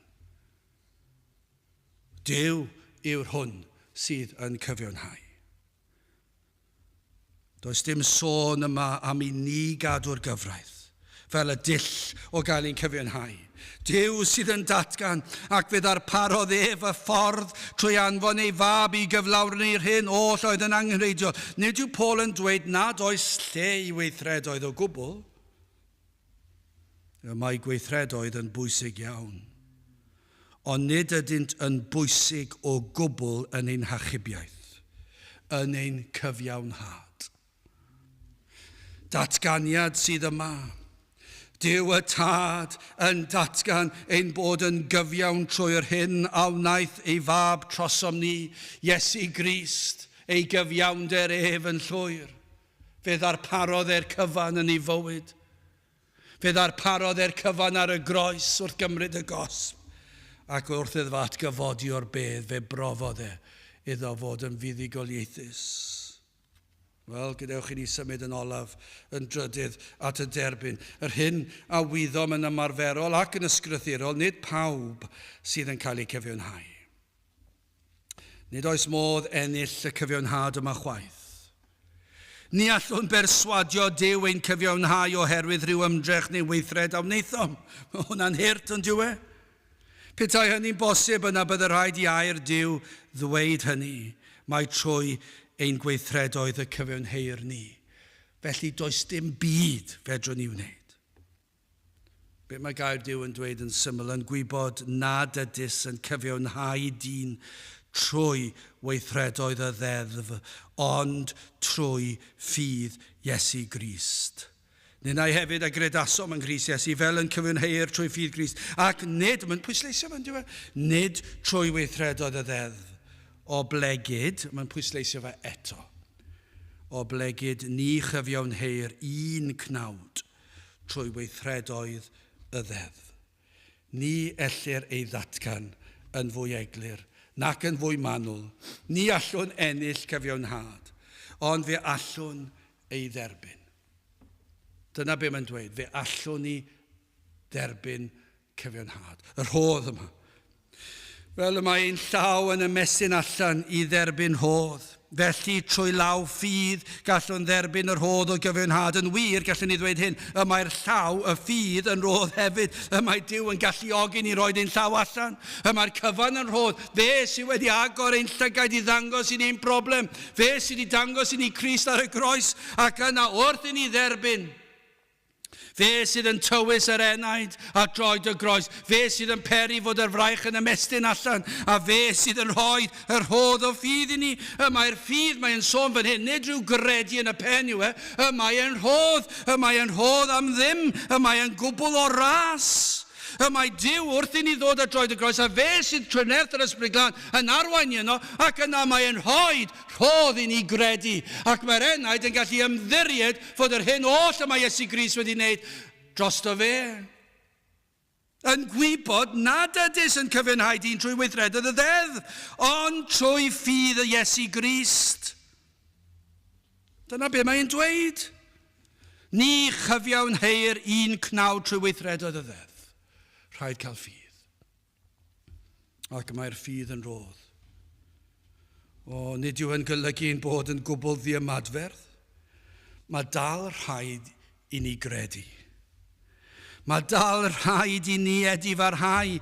Duw yw'r hwn sydd yn cyfiawnhau. Does dim sôn yma am i ni gadw'r gyfraith fel y dull o gael ein cyfiawnhau. Duw sydd yn datgan, ac fe ddarparodd ef y ffordd trwy anfon ei fab i gyflawni'r hyn oll oedd yn angenrheidiol. Nid yw Paul yn dweud nad oes lle i weithredoedd o gwbl. Y mae gweithredoedd yn bwysig iawn, ond nid ydynt yn bwysig o gwbl yn ein hachubiaeth, yn ein cyfiawnhad. Datganiad sydd yma. Duw y Tad yn datgan ein bod yn gyfiawn trwy'r hyn a wnaeth ei fab trosom ni, Iesu Grist, ei gyfiawnder ef yn llwyr. Fe ddarparodd e'r cyfan yn ei fywyd. Fe ddarparodd e'r cyfan ar y groes wrth gymryd y gosb. Ac wrth iddo fo atgyfodi o'r bedd, fe brofodd e iddo fod yn fuddugoliaethus. Wel, gadewch i ni symud yn olaf, yn drydydd, at y derbyn. Yr hyn a wyddom yn ymarferol ac yn ysgrythurol, nid pawb sydd yn cael eu cyfiawnhau. Nid oes modd ennill y cyfiawnhad yma chwaith. Ni allwn berswadio Duw ein cyfiawnhau oherwydd rhyw ymdrech neu weithred a wnaethom. Mae hwnna'n hurt, ond dyw e? Petai hynny'n bosib, yna bydde rhaid i air Duw ddweud hynny, mai trwy ein gweithredoedd y cyfiawnheir ni. Felly does dim byd fedrwn ni wneud. Be mae gair Duw yn dweud yn syml, yn gwybod nad ydys yn cyfiawnhau dyn trwy weithredoedd y ddeddf, ond trwy ffydd Iesu Grist. Ninnau hefyd a gredasom yng Nghrist Iesu, fel yn cyfiawnheuir trwy ffydd Grist, ac nid, mae'n pwysleisio fe, on'd yw e? Nid trwy weithredoedd y ddeddf, oblegid, mae'n pwysleisio fe eto, oblegid ni chyfiawnheuir un cnawd trwy weithredoedd y ddeddf. Ni ellir ei ddatgan yn fwy eglur nac yn fwy manwl. Ni allwn ennill cyfiawnhad, ond fe allwn ei dderbyn. Dyna be mae'n dweud, fe allwn ni dderbyn cyfiawnhad. Y rhodd yma. Fel y mae ein llaw yn ymestyn allan i dderbyn rhodd. Felly, trwy law ffydd, gallwn dderbyn y rhodd o gyfiawnhad. Yn wir, gallwn ni ddweud hyn, y mae'r llaw, y ffydd, yn rhodd hefyd. Y mae Duw yn galluogi ni roed ein llaw allan. Y mae'r cyfan yn rhodd. Fe sydd wedi agor ein llygaid i ddangos i ni'n broblem. Fe sydd wedi dangos i ni Crist ar y groes. Ac yna, wrth i ni dderbyn, Fe sydd yn tywys yr enaid a droed y groes. Fe sydd yn peri fod yr fraich yn ymestyn allan. A fe sydd yn rhoi y rhodd o ffydd i ni. Y mae'r ffydd, mae'n sôn fan hyn, nid rhyw gredu yn y pen yw e. Y mae e'n rhodd, y mae e'n rhodd am ddim, y mae e'n gwbl o ras. Y mae Duw wrth i ni ddod at droed y groes, a fe sydd trwy nerth yr Ysbryd Glân yn arwain ni yno, ac yna mae e'n rhoi rhodd i ni gredu. Ac mae'r enaid yn gallu ymddiried fod yr hyn oll y mae Iesu Grist wedi wneud drosto fe. Yn gwybod nad ydys yn cyfiawnhau dyn trwy weithredoedd y ddeddf, ond trwy ffydd y Iesu Grist. Dyna be mae'n dweud. Ni chyfiawnheir un cnawd trwy weithredoedd y ddeddf. Rhaid cael ffydd. Ac mae'r ffydd yn rodd. O, nid yw yn golygu ein bod yn gwbl ddiymadferth. Mae dal rhaid i ni gredu. Mae dal rhaid i ni edifarhau.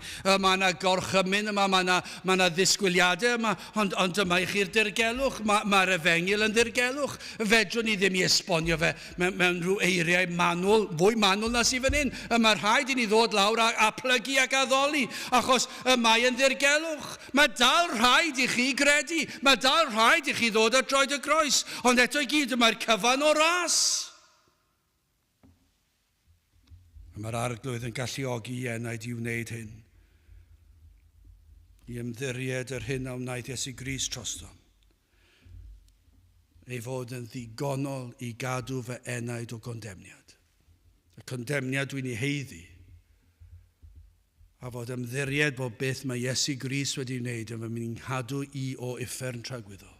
Mae yna gorchymyn yma, mae yna, mae yna ddisgwyliadau yma, ond, ond dyma i chi'r dirgelwch. Mae'r mae efengyl yn ddirgelwch. Fedrwn ni ddim i esbonio fe mewn, mewn rhyw eiriau manwl, fwy manwl na sydd fan hyn. Mae rhaid i ni ddod lawr a, a plygu ac addoli, achos y mae yn ddirgelwch. Mae dal rhaid i chi gredu. Mae dal rhaid i chi ddod at droed y groes. Ond eto i gyd, mae'r cyfan o ras. A mae'r Arglwydd yn galluogi i enaid i wneud hyn, i ymddiried yr hyn a wnaeth Iesu Grist trostom, ei fod yn ddigonol i gadw fy enaid o gondemniad. Y condemniad dwi'n ei heiddi, a fod ymddiried bod beth mae Iesu Grist wedi wneud yn fy nghadw i o uffern tragwyddol.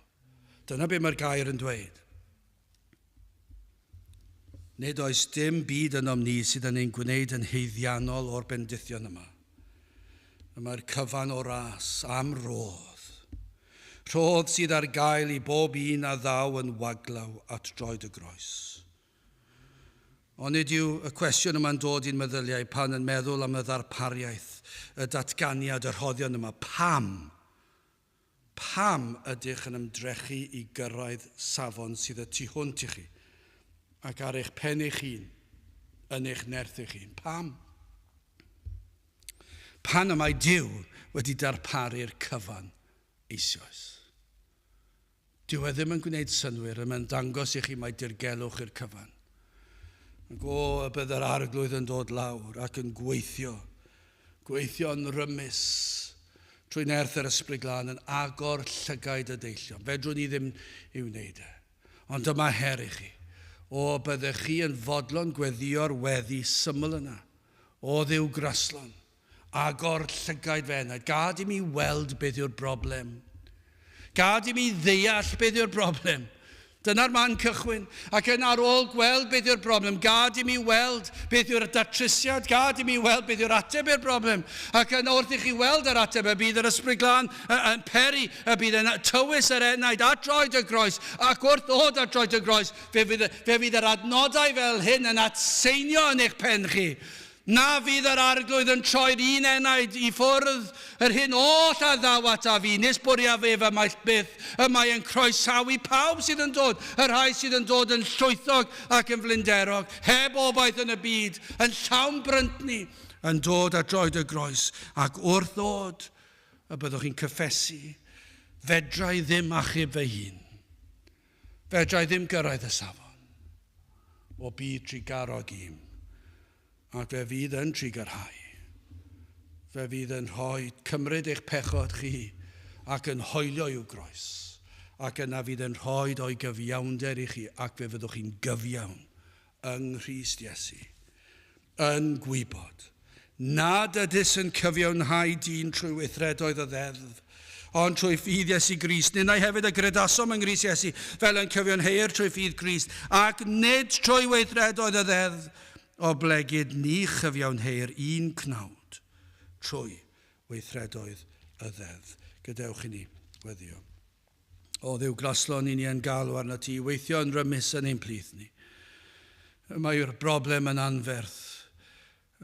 Dyna be mae'r gair yn dweud. Nid oes dim byd ynom ni sydd yn ein gwneud yn haeddiannol o'r bendithion yma. Y mae'r cyfan o ras am rodd. Rhodd sydd ar gael i bob un a ddaw yn waglaw at droed y groes. Ond nid yw y cwestiwn yma'n dod i'n meddyliau pan yn meddwl am y ddarpariaeth, y datganiad, y rhoddion yma. Pam? Pam ydych yn ymdrechu i gyrraedd safon sydd y tu hwnt i chi, ac ar eich pen eich hun, yn eich nerth eich hun? Pam? Pan y mae Duw wedi darparu'r cyfan eisoes. Dyw e ddim yn gwneud synnwyr, y mae'n dangos i chi mai dirgelwch i'r cyfan. Ac o, y bydd yr Arglwydd yn dod lawr ac yn gweithio, gweithio'n rymus, trwy nerth yr Ysbryd Glân yn agor llygaid y deillion. Fedrwn ni ddim i'w wneud e. Ond dyma her i chi. O, byddech chi yn fodlon gweddïo'r weddi syml yna. O Dduw graslon, agor llygaid fy enaid. Gad i mi weld beth yw'r broblem. Gad i mi ddeall beth yw'r broblem. Dyna'r man cychwyn. Ac yn ar ôl gweld beth yw'r broblem, gad i mi weld beth yw'r datrysiad, gad i mi weld beth yw'r ateb i'r broblem. Ac yn wrth i chi weld yr ateb, y bydd yr Ysbryd Glân yn peri, y bydd yn tywys yr enaid at droed y groes, ac wrth ddod at droed y groes, fe fydd, fe fydd yr adnodau fel hyn yn atseinio yn eich pen chi. Na fydd yr Arglwydd yn troi'r un enaid i ffwrdd, yr hyn oll a ddaw ataf fi, nis bwriaf ef ymaith byth. Y mae yn croesawu pawb sydd yn dod, y rhai sydd yn dod yn llwythog ac yn flinderog, heb obaith yn y byd, yn llawn bryntni, yn dod at droed y groes, ac wrth ddod, y byddwch chi'n cyffesu, fedra i ddim achub fy hun. Fedra i ddim gyrraedd y safon o byd trugarog i'm, ac fe fydd yn trugarhau. Fe fydd yn rhoi cymryd eich pechod chi ac yn hoelio i'w groes, ac yna fydd yn rhoi o'i gyfiawnder i chi, ac fe fyddwch chi'n gyfiawn yng Nghrist Iesu, yn gwybod nad ydys yn cyfiawnhau dyn trwy weithredoedd y ddeddf, ond trwy ffydd Iesu Grist. Ninnau hefyd y gredasom yng Nghrist Iesu, fel yn cyfiawnheir trwy ffydd Grist, ac nid trwy weithredoedd y ddeddf, oblegid ni chyfiawnheir un cnawd trwy weithredoedd y ddeddf. Gadewch i ni weddio. O Dduw graslon, i ni yn galw arno ti i weithio yn rymus yn ein plith ni. Mae'r broblem yn anferth,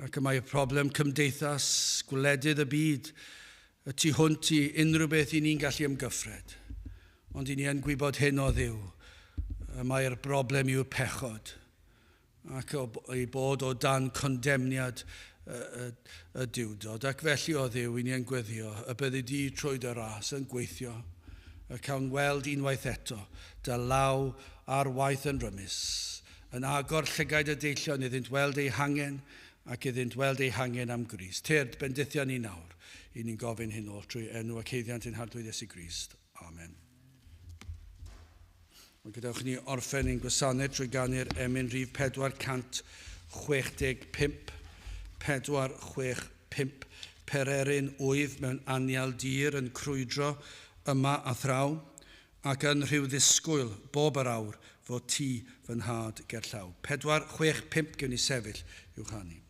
ac y mae problem cymdeithas gwledydd y byd y tu hwnt i unrhyw beth i ni'n gallu ymgyffred. Ond i ni yn gwybod hyn o Dduw, y mae'r broblem yw'r pechod, ac o, ei bod o dan condemniad y, y, y duwdod. Ac felly o Dduw, i ni yn gweddio, y byddi di trwy dy ras yn gweithio, y cawn weld unwaith eto dy law ar waith yn rymus, yn agor llygaid y deillion iddynt weld eu hangen. ac iddynt weld eu hangen am Grist. Tyrd, bendithia ni nawr, i ni'n gofyn hyn oll trwy enw ac haeddiant ein Harglwydd Iesu Grist. Amen. Wel, gadewch ni orffen ein gwasanaeth trwy ganu'r emyn rhif 465, 465, Pererin wyf mewn anial dir yn crwydro yma a thraw, ac yn rhyw ddisgwyl bob yr awr fod ti fy nhad gerllaw. 465 gewn ni sefyll i'w chanu.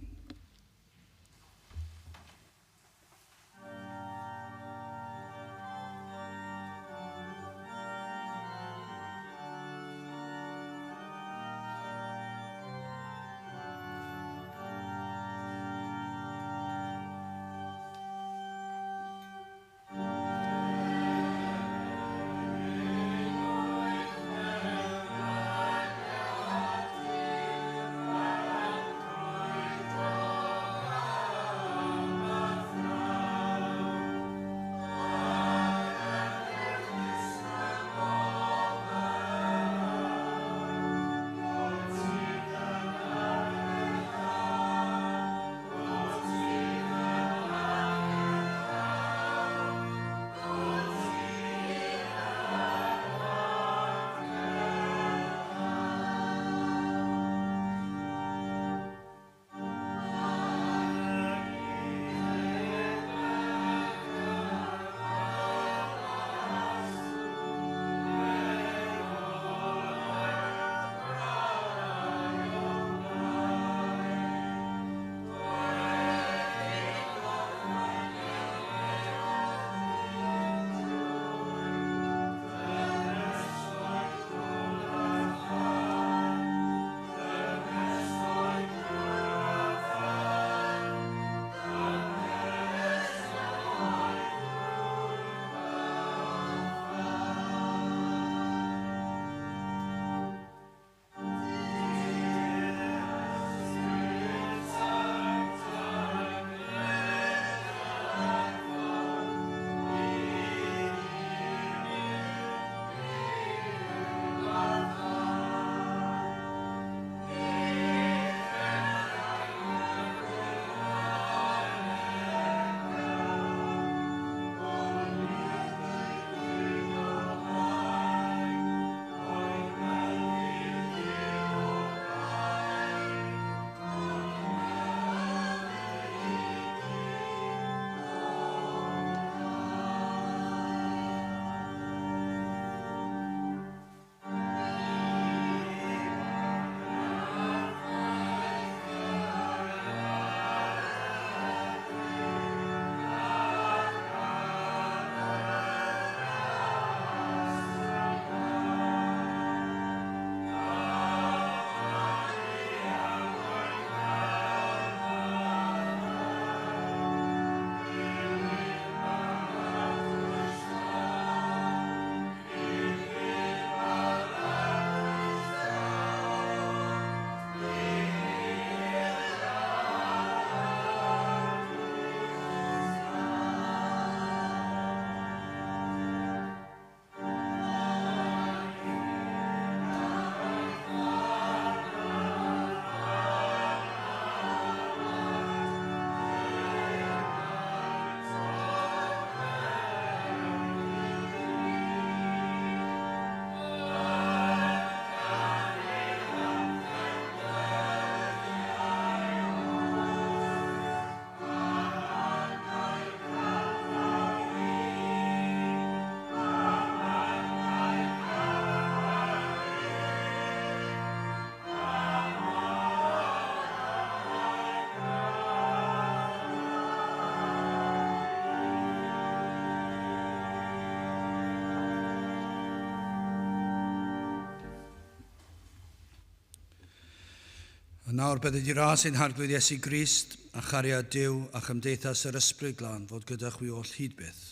A nawr bydded i ras ein Harglwydd Iesu Grist, a chariad Duw, a chymdeithas yr Ysbryd Glân fod gyda chwi oll hyd byth.